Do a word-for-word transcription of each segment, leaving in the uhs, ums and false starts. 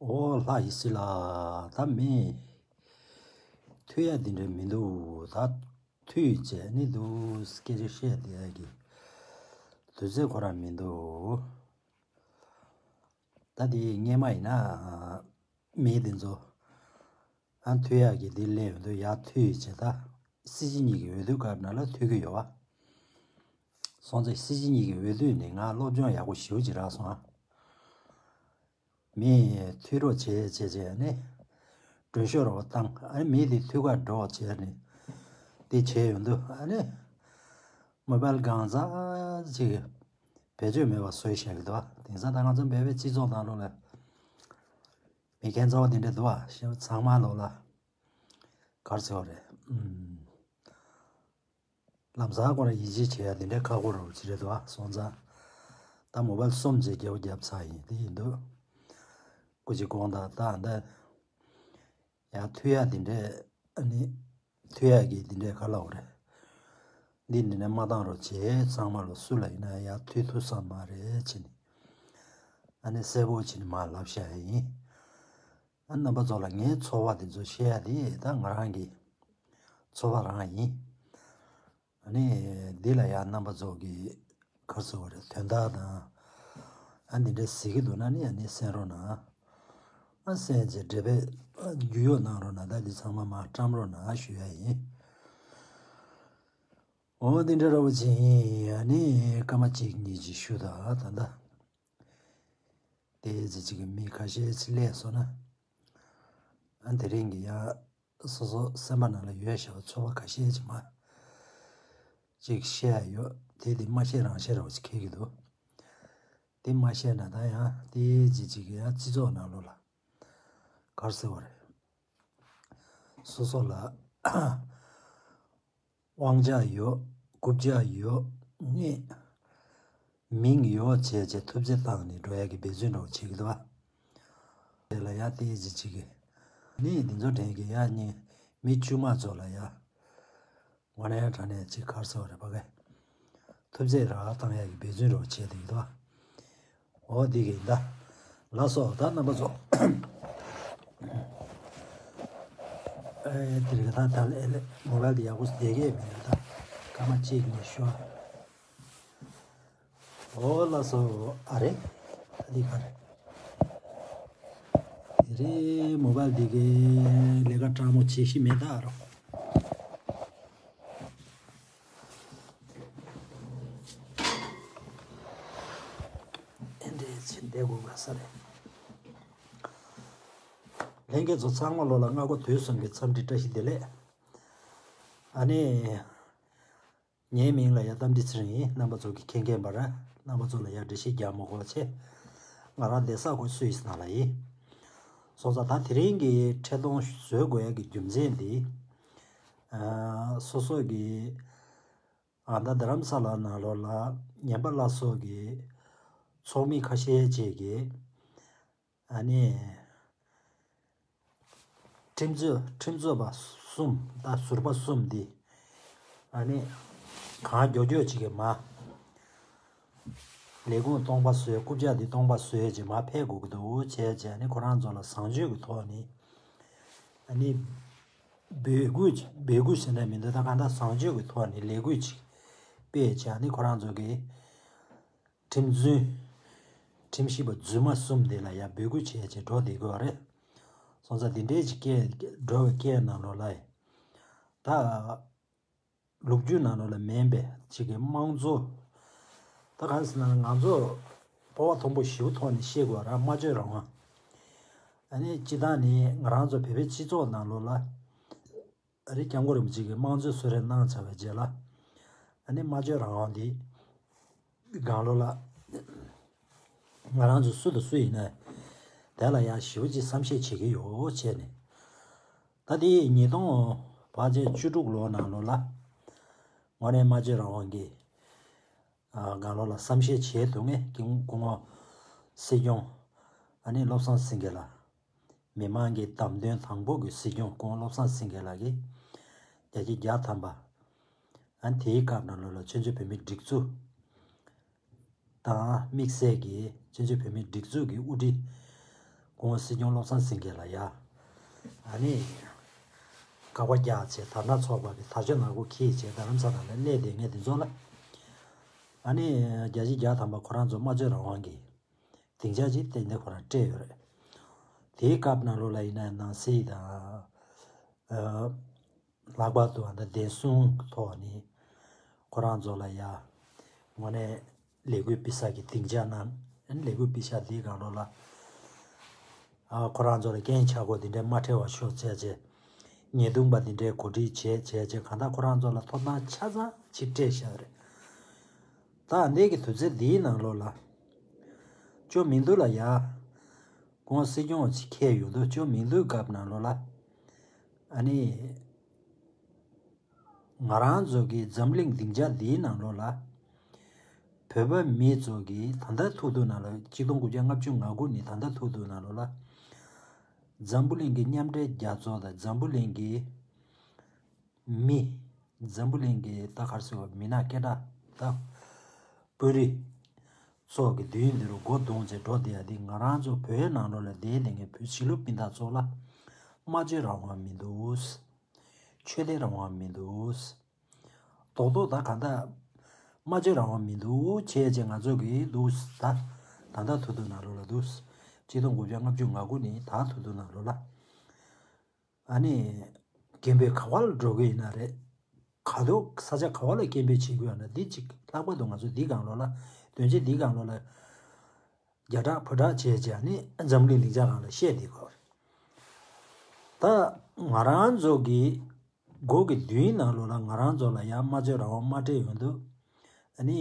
ཨོ་ལྷ་ཡི་སྲིད་ལ་ད་མི་མཐུད་ཡ་དེ་འདྲ་མི་འདུག་ད་མཐུད་བྱས་ནི་འདུག་སྐད་ཆ་བཤད་བསྡད་ཡ་གི་དུས་ཚོད་ཁོ་རང་མི་འདུག་ད་དེ་སྔས་མ་ཡིན་ན་མི་དེ་ཚོ་ཨ་མཐུད་ཡ་གི་དེ་སླེབས་ཡོང་དུས་ཡར་མཐུད་བྱས་ད་སྲིད་སྤྱི་གཉིས་ཀྱི་འོས་བསྡུ་སྐབས་ནང་ལ་མཐུད་ཀྱི་ཡོད་པ། སོང་ཙང་སྲིད་སྤྱི་གཉིས་ཀྱི་འོས་བསྡུ་ནི་ང་སློབ་སྦྱོང་ཡག་པོ་ཞེ་པོ་ཅིག་རག་སོང་ཨ། མི་མཐུད་རོགས་བྱེད་བྱེད་བྱེད་ནི་མགྲོན་ཤོག་རོགས་བཏང་ཨ་ནི་མི་དེ་མཐུད་ག་འགྲོ་བྱེད་ནི་དེ་བྱས་ཡོང་དུས་ཨ་ནི་མོ་བལ་གང་ཟག་ཅིག་བེད་སྤྱོད་མེད་པ་བཟོས་བཞག་གི་འདུག་ཨ། དེང་སང་ད་ང་ཚོ་བོད་པའི་སྤྱི་ཚོགས་ནང་ལོགས་ལ་མི་ཁྱད་མཚར་བ་དེ་འདྲ་འདུག་ཨ། ཞེ་པོ་ཚང་མ་ལོགས་ལ་ག་རེ་ཟེར་བ་རེད། ཨུམ། ལམ་སང་ཁོ་རང་ཡིད་ཆེས་བྱེད་ཡ་དེ་འདྲའི་ཁག་པོ་རུ་ཅི་རེད་འདུག་ཨ། སོང་ཙང་ད་མོ་བལ་གསུམ་ཅིག་རྒྱབ་རྒྱབ་ཚར་ཡིན་དེ་ཡིན་དུས་སྐུ་མཁྱེན་དགོངས་དག་ད་ད་ཡར་མཐུད་ཡ་དེ་འདྲས་ཨ་ནི་མཐུད་ཡ་གི་དེ་འདྲས་ག་ལབ་དགོས་རེད། འདི་འདི་ནས་མ་བཏང་རོགས་བྱེད་ཚང་མ་ལ་སུ་ལ་ཡིན་ན་ཡར་མཐུད་ཐུབ་ས་མ་རེད་བྱས་ནས་ཨ་ནི་གསལ་པོ་བྱས་ནས་མར་ལབ་བཞག་ཡ་ཡིན། ཨ་རྣམ་པ་ཚོ་ལ་ངའི་ཚོར་བ་དེ་ཚོ་བཤད་ཡ་དེ་ད་ང་རང་གི་ཚོར་བ་རང་ཡིན། ཨ་ནི་འདི་ལ་ཡང་རྣམ་པ་ཚོ་གི་ག་རེ་ཟེར་བ་རེད་དོན་དག་དང་ཨ་འདི་འདྲ་གཟིགས་ཀྱི་འདུག་ན་ནི་ཨ་ནི་གསན་རོགས་གནང་། ཨ་གསན་བྱས་འབྲེལ་བའི་རྒྱུས་ཡོག་གནང་རོགས་གནང་ད་འདི་ཚང་མ་མར་བཀྲམ་རོགས་གནང་ཞུ་ཡ་ཡིན། འོ་འདི་འདྲ་ར་བ་ཅིག་ཡིན་ཨ་ནི་སྐར་མ་གཅིག་གཉིས་ཅིག་ཞུ་ད་ད་ད། དེའི་རྗེས་ཅིག་གི་མི་ཁ་ཤས་ཅིག་སླེབས་སོང་ན། ཨ་དེ་རིང་གི་ཡ། སོ་སོ་སེམས་པ་ནང་ལ་ཡོད་བཞག་པ་ཚོར་བ་ཁ་ཤས་ཅིག་མ། ཅིག་བཤད་ཡ་ཡོད་དེ་དེ་མ་བཤད་རང་བཤད་རོགས་ཅིག་ཁེལ་གི་འདུག་དེ་མ་བཤད་ན་ད་ཡང་དེའི་རྗེས་ཅིག་གི་ཡ་སྤྱི་ཚོགས་ནང་ལོགས་ལ། ག་རེ་ཟེར་བ་རེད། སོ་སོ་ལ། དབང་ཆ་ཡོད། རྐུབ་ཆ་ཡོད། ནི། མིང་ཡོད་བྱས་བྱས་ཐུབ་ཚོད་བཏང་ནས་འགྲོ་ཡ་གི་འབད་བརྩོན་འདྲ་བོ་བྱེད་ཀྱི་འདུག་བ། དེ་ལ་ཡ་དེ་ཅི་བྱེད་ཀྱི། ནི་འདི་ཚོ་དྲན་གྱི་ཡ་ནི་མི་དཀྱུས་མ་ཚོ་ལ་ཡ། ངོ་ནས་དྲང་ནས་ཅིག་ག་རེ་ཟེར་བ་རེད་པ་གས། ཐུབ་ཚོད་རག་བཏང་ཡ་གི་འབད་བརྩོན་འདྲ་བོ་བྱས་བསྡད་ཀྱི་འདུག་བ། འོ་འདི་གི་ཡིན་ད། ལགས་སོ་ད་རྣམ་པ་ཚོ། ཨེ་དེ་རིང་ད་ད་ལས་ལས་མོ་བལ་དེ་ཡག་པོ་བསྡད་ཀྱི་མི་འདུག་ད། སྐར་མ་གཅིག་གཉིས་ཤོག་འོ་ལགས་སོ་ཨ་རེ། ཨ་འདི་ག་རེ། དེ་རིང་མོ་བལ་འདི་གི་ལས་ཀ་སྤྲང་མོ་བྱེད་ཤི་མེད་ད་རོ། ཨེ་འདྲས་ཕྱིན་བསྡད་དགོས་པ་ས་རེད། ལྷན་རྒྱས་ཚོ་ཚང་མ་ལོ་ལ་སྔ་དགོང་དུས་གསུམ་གྱི་འཚམས་འདྲི་བཀྲ་ཤིས་བདེ་ལེགས། ཨ་ནི། ངའི་མིང་ལ་ཡ་རྟ་མགྲིན་ཚེ་རིང་ཡིན། རྣམ་པ་ཚོ་གི་མཁྱེན་མཁྱེན་པ་ར་རྣམ་པ་ཚོ་ལ་ཡ་འགྲེལ་བཤད་རྒྱག་མ་དགོས་པ་བྱས། ང་རང་བསྡད་ས་ཁོ་སུད་སི་ནང་ལ་ཡིན། སོང་ཙང་ད་དེ་རིང་གི་འཕྲལ་གཏོང་བཟོ་དགོས་ཡ་གི་རྒྱུ་མཚན་འདི། ཨ་སོ་སོ་གི་ཨ་ད་རྡ་རམ་ས་ལ་ནང་ལོགས་ལ་ཉན་པ་སླར་གསོ་གི་ཚོགས་མི་ཁ་ཤས་ཅིག་གིས་ཨ་ནི། ཁྲིམས་རྩོད་ཁྲིམས་རྩོད་པ་གསུམ་ད་ཟུར་པ་གསུམ་འདི་ཨ་ནི་གང་མགྱོགས་མགྱོགས་ཅིག་གི་མ་ལས་ཁུངས་སྟོང་པ་བཟོས་རྐུབ་ཀྱག་འདི་སྟོང་པ་བཟོས་ཅིག་མ་ཕེབས་དགོས་ཀྱི་འདུག་བྱས་བྱས་ཨ་ནི་ཁོ་རང་ཚོ་ལ་བཟང་སྤྱོད་ཀྱི་ཐོག་ནས་ཨ་ནི་འབོད་སྐུལ་འབོད་སྐུལ་ཟེར་ན་མི་འདུག་ད་གང་ལྟར་བཟང་སྤྱོད་ཀྱི་ཐོག་ནས་ལས་འགུལ་ཅིག་སྤེལ་བྱས་ཨ་ནི་ཁོ་རང་ཚོ་གི་ཁྲིམས་རྫུན། ཁྲིམས་ཞིབ་པ་རྫུན་མ་གསུམ་དེ་ལ་ཡང་འབོད་སྐུལ་བྱས་བྱས་འགྲོ་བསྡད་དགོས་པ་རེད། སོང་ཙང་དེ་འདྲའི་ཅིག་སྐད་འགྲོ་བའི་སྐད་ནང་ལོགས་ལ་ཡང་། ད་ལོ་རྒྱུས་ནང་ལོགས་ལ་མིན་པའི་ཅིག་གི་དམངས་གཙོ། ད་ག་རེ་ཟེར་ན་ང་ཚོ་སྤོབས་པ་མཐོན་པོ་ཞེ་པོ་ཐོག་ནས་བཤད་དགོས་པ་རེད། སྨྲ་བརྗོད་རང་དབང་། ཨ་ནི་སྤྱིར་བཏང་ནི་ང་རང་ཚོ་བོད་པའི་སྤྱི་ཚོགས་ནང་ལོགས་ལ། ཨ་རི་སྐྱབས་མགོན་རིན་པོ་ཆེ་གིས་དམངས་གཙོའི་གསོལ་རས་གནང་ཚར་བའི་རྗེས་ལ། ཨ་ནི་སྨྲ་བརྗོད་རང་དབང་འདི་སྒང་ལོགས་ལ་ང་རང་ཚོ་སུ་དང་སུ་ཡིན་ན་དེ་ལ་ཡང་ཞེ་པོ་ཅིག་བསམ་ཤེས་བྱེད་ཀྱི་ཡོད་བྱས་ནས། ད་དེ་ཉིས་སྟོང་བར་ཆད་བཅུ་དྲུག་ལོ་ནང་ལོགས་ལ་དངོས་གནས་སྨྲ་བརྗོད་རང་དབང་གི་ཨ་སྒང་ལོགས་ལ་བསམ་ཤེས་བྱས་འདུག་ངས་སྐུ་ངོ་སྲིད་སྐྱོང་ཨ་ནི་བློ་བཟང་སེང་གེ་ལགས། མི་མང་གི་བདམས་ཐོན་དང་པོ་གི་སྲིད་སྐྱོང་སྐུ་ངོ་བློ་བཟང་སེང་གེ་ལགས་ཀྱིས་བརྒྱད་ཅུ་གྱ་ཐམ་པ། ཨ་དེའི་སྐབས་ནང་ལོགས་ལ་བཙན་བྱོལ་བོད་མིའི་སྒྲིག་འཛུགས་དང་དམིགས་བསལ་གྱིས་བཙན་བྱོལ་བོད་མིའི་སྒྲིག་འཛུགས་ཀྱི་དབུ་ཁྲིད་སྐུ་ སྐུ་ངོ་སྲིད་སྐྱོང་བློ་བཟང་སེང་གེ་ལ་ཡ། ཨ་ནི། དཀའ་བ་རྒྱག་བྱས་དར་ནག་ཚོགས་པ་གི་དར་ལྕོག་ནག་པོ་འཁྱེར་བྱས་རྡ་རམ་ས་ལ་ལ་གནས་བསྡད་མཁན་དེ་ཚོ་ལ། ཨ་ནི། བརྒྱ་ཆ་བརྒྱ་ཐམ་པ་ཁོ་རང་ཚོ་སྨྲ་བརྗོད་རང་དབང་གི་སྡིངས་ཆ་ཅིག་ཏན་ཏན་ཁོ་རང་སྤྲད་ཡོད་རེད། དེའི་སྐབས་ནང་ལོགས་ལ་ཡིན་ན་ནང་སྲིད་དང་། ཨ། ལྷག་པར་དུ་ཨ་ནི་བདེན་སྲུང་གི་ཐོག་ནས་ཁོ་རང་ཚོ་ལ་ཡ། དངོས་གནས་ལས་འགུལ་སྤེལ་ས་གི་སྡིངས་ཆ་ནང་ལས་འགུལ་སྤེལ་ས་དེའི་སྒང་ལོགས་ལ། ཨ། ཁོ་རང་ཚོ་ལ་རྐྱེན་ཆག་སྒོ་དེ་འདྲའི་མ་འཕྲད་པ་ཤོག་བྱས་བྱས། ཉེས་རྡུང་པ་དེ་འདྲའི་གོ་སྒྲིག་བྱས་བྱས་བྱས་གང་ལྟར་ཁོ་རང་ཚོ་ལ་ཐོབ་ཐང་ཆ་ཚང་ཅིག་སྤྲད་བཞག་རེད། ད་འདས་ཀྱི་དུས་ཚོད་འདིའི་ནང་ལོགས་ལ། ཅོ་མིང་འདུག་ལ་ཡ། ཁོང་སྲིད་སྐྱོང་ཅིག་འཁེལ་ཡོང་དུས་ཅོ་མིང་འདུག་སྐབས་ནང་ལོགས་ལ། ཨ་ནི། ང་རང་ཚོ་གི་འཛམ་གླིང་སྡིངས་ཆ་འདིའི་ནང་ལོགས་ལ། བོད་པ་མི་ཚོ་གི་ད་ལྟ་ཐུག་དུས་ནང་ལ་གཅིག་སྟོང་དགུ་བརྒྱ་ལྔ་བཅུ་ང་དགུ་ནས་ད་ལྟ་ཐུག་དུས་ནང་ལོགས་ལ། འཛམ་བུ་གླིང་གི་མཉམ་འབྲེལ་རྒྱལ་ཚོགས་དང་འཛམ་བུ་གླིང་གི་མི། འཛམ་བུ་གླིང་གི་ད་ག་རེ་ཟེར་བ་མི་ནག་སྐད་གྲགས་དང་། དཔོན་རིགས་ཚོ་གི་མདུན་དེ་རུ་སྒོ་རྡུང་བྱས་འགྲོ་བསྡད་ཡ་དེ་ང་རང་ཚོ་བོད་ནང་ལོགས་ལ་བསྡད་བསྡད་མཁན་བོད་ཕྱི་ལོགས་སྤུན་ཟླ་ཚོ་ལ་སྨྲ་བརྗོད་རང་དབང་མི་འདུག་ཆོས་དད་རང་དབང་མི་འདུག་རྡོག་རྡོག་ད་གང་ལྟར་སྨྲ་བརྗོད་རང་དབང་མི་འདུག་བྱས་བྱས་ང་ཚོ་གི་འདུག་ད་ད་ལྟ་ཐུག་ཐུག་ནང་ལོགས་ལ་འདུག་སྤྱི་ལོ་དགུ་བརྒྱ་ལྔ་བཅུ་ང་དགུ་ནས་ད་ཐུག་ཐུག་ནང་ལོགས་ལ། ཨ་ནི། སྐད་འབོད་ག་བ་ལ་འགྲོ་གི་ཡིན་ན་རེད། ག་དུས་ས་ཆ་ག་བ་ལ་སྐད་འབོད་བྱེད་དགོས་ཡོད་ན་འདི་གཅིག་ལྷག་པར་དུ་ང་ཚོ་འདི་སྒང་ལོགས་ལ། དོན་ཆེན་འདི་སྒང་ལོགས་ལ། རྒྱ་གྲགས་བོད་གྲགས་བྱས་བྱས་ནི་འཛམ་གླིང་སྡིངས་ཆ་སྒང་ལ་བཤད་བསྡད་དགོས། ད་ང་རང་ཚོ་གི་སྒོ་གི་མདུན་ནང་ལོགས་ལ་ང་རང་ཚོ་ལ་ཡང་སྨྲ་བརྗོད་རང་དབང་མ་སྤྲད་ཡོང་དུས། ཨ་ནི།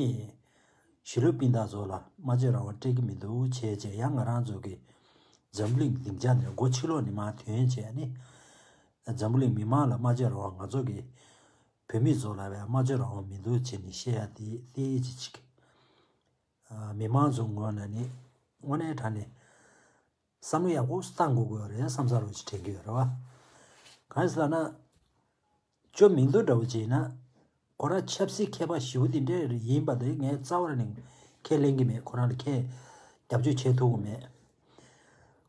ཕྱི་ལོགས་སྤུན་ཟླ་ཚོ་ལ་སྨྲ་བརྗོད་རང་དབང་སྤྲད་ཀྱི་མི་འདུག་བྱས་བྱས་ཡང་ང་རང་ཚོ་གི་འཛམ་གླིང་སྡིངས་ཆ་ནས་སྒོ་ཕྱི་ལོགས་ནས་མར་ཐོན་བྱས་ནི། འཛམ་གླིང་མི་མང་ལ་སྨྲ་བརྗོད་རང་དབང་ང་ཚོ་གི་བོད་མི་ཚོ་ལ་བའི་སྨྲ་བརྗོད་རང་དབང་མི་འདུག་བྱས་ནས་བཤད་ཡ་དེ་དེ་ཅི་ཅིག་ཨ། མི་མང་ཚོ་ངོས་ནས་ནི་དངོས་གནས་དྲང་གནས་བསམ་བློ་ཡག་པོ་བཏང་དགོས་ཀྱི་ཡོད་རེད་བསམ་ས་རུ་ཅིག་དྲན་གྱི་ཡོད་རེད་བ། གང་ཡིན་ཟེར་ན། ཅོ་མིང་འདུག་འདྲ་བོ་ཅིག་ཡིན་ན། ཁོ་རང་ཆབ་སྲིད་མཁས་པ་ཞེ་པོ་དེ་འདྲ་ཡིན་པ་དེ་ངས་རྩ་བ་ནས་ཁས་ལེན་གྱི་མེད། ཁོ་རང་ལ་ཁས་རྒྱབ་སྐྱོར་བྱེད་ཐུབ་ཀྱི་མེད།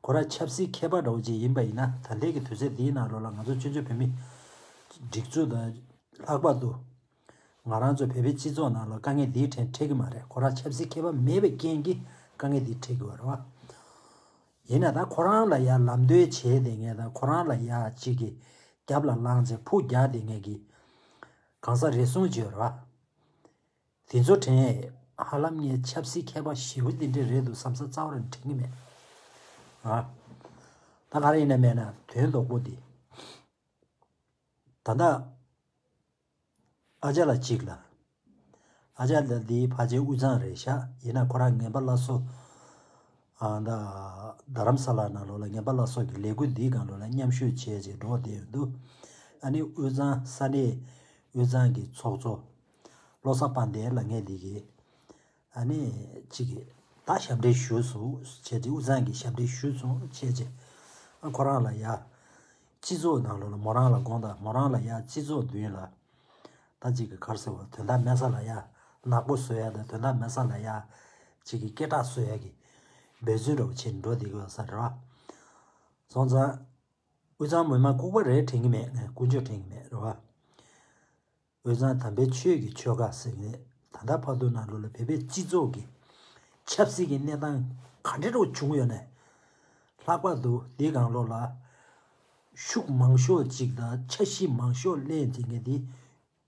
ཁོ་རང་ཆབ་སྲིད་མཁས་པ་འདྲ་བོ་ཅིག་ཡིན་པ་ཡིན་ན་ད་ལྟའི་གི་དུས་ཚོད་འདིའི་ནང་ལོགས་ལ་ང་ཚོ་ཆུང་ཆུང་བོད་མི་སྒྲིག་འཛུགས་དང་ལྷག་པར་དུ་ང་རང་ཚོ་བོད་པའི་སྤྱི་ཚོགས་ནང་ལ་དཀའ་ངལ་འདིའི་ཕྲན་འཕྲད་ཀྱི་མ་རེད། ཁོ་རང་ཆབ་སྲིད་མཁས་པ་མེད་པའི་རྐྱེན་གྱིས་དཀའ་ངལ་འདི་འཕྲད་ཀྱི་ཡོད་རེད་བ། ཡིན་ན་ད་ཁོ་རང་ལ་ཡ་ལམ་སྟོན་བྱས་བསྡད་མཁན་དང་ཁོ་རང་ལ་ཡ་གཅིག་གི་རྒྱབ་ལ་ལངས་བྱས་ཕུགས་རྒྱག་བསྡད་མཁན་གྱི་གང་ཟག་རེ་ཟུང་ཅིག་ཡོད་རེད་བ། དེ་ཚོ་དྲན་ཧ་ལམ་ངས་ཆབ་སྲིད་མཁས་པ་ཞེ་པོ་འདི་འདྲ་རེད་འདུག་བསམ་ས་རྩ་བ་རང་དྲན་གྱི་མེད། ཨ། ད་ག་རེ་ཡིན་ན་མེད་ན་དོན་དོག་པོ་འདི། ད་ལྟ་ཨ་ཅག་ལགས་གཅིག་ལ། ཨ་ཅག་ལགས་འདིའི་ཕལ་ཆེར་དབུས་གཙང་རེད་ཤག་ཡིན་ན་ཁོ་རང་ངན་པ་སླར་གསོ། ཨ། ད་རྡ་རམ་ས་ལ་ནང་ལོགས་ལ་ངན་པ་སླར་གསོ་གི་ལས་འགུལ་འདིའི་སྒང་ལོགས་ལ་མཉམ་ཞུགས་བྱས་བྱས་འགྲོ་བསྡད་ཡོད་འདུག་ཨ་ནི་དབུས་གཙང་ས་གནས་དབུས་གཙང་གི་ཚོགས་གཙོ་བློ་བཟང་དཔལ་ལྡན་ལ་ངས་འདི་གི་ཨ་ནི་གཅིག་གིས་ད་ཞབས་འདྲེན་ཞུས་སོང་བྱས་ཏེ་དབུས་གཙང་གི་ཞབས་འདྲེན་ཞུས་སོང་བྱས་རྗེས། ཨ། ཁོ་རང་ལ་ཡ། སྤྱི་ཚོགས་ནང་ལོགས་ལ་མོ་རང་ལ་དགོངས་དག་མོ་རང་ལ་ཡ་སྤྱི་ཚོགས་མདུན་ལ། ད་གཅིག་གིས་ག་རེ་ཟེར་བ་དོན་དག་མེད་ས་ལ་ཡ། ནག་པོ་བཟོ་ཡ་དང་དོན་དག་མེད་ས་ལ་ཡ། གཅིག་གིས་སྐད་གྲགས་བཟོ་ཡ་གི་འབད་བརྩོན་འདྲ་བོ་བྱས་ནས་འགྲོ་བསྡད་ཀྱི་ཡོད་ས་རེད་བ། སོང་ཙང་། དབུས་གཙང་མི་མང་ལྐུགས་པ་རེད་དྲན་གྱི་མེད། ངས་ཀུན་སྤྱོད་དྲན་གྱི་མེད་རེད་བ། དབུས་གཙང་དམ་པའི་ཆོས་ཀྱི་ཆོལ་ཁ་ཟེར་ནས་ད་ལྟ་བར་དུ་ནང་ལོགས་ལ་བོད་པའི་སྤྱི་ཚོགས་ཀྱི་ཆབ་སྲིད་ཀྱི་གནས་སྟངས་ག་འདྲ་རུ་བྱུང་ཡོད་ནས། ལྷག་པར་དུ་འདི་སྒང་ལོགས་ལ་ཤུགས་མང་ཤོས་ཅིག་དང་འཆར་གཞི་མང་ཤོས་ལེན་བྱེད་མཁན་འདི་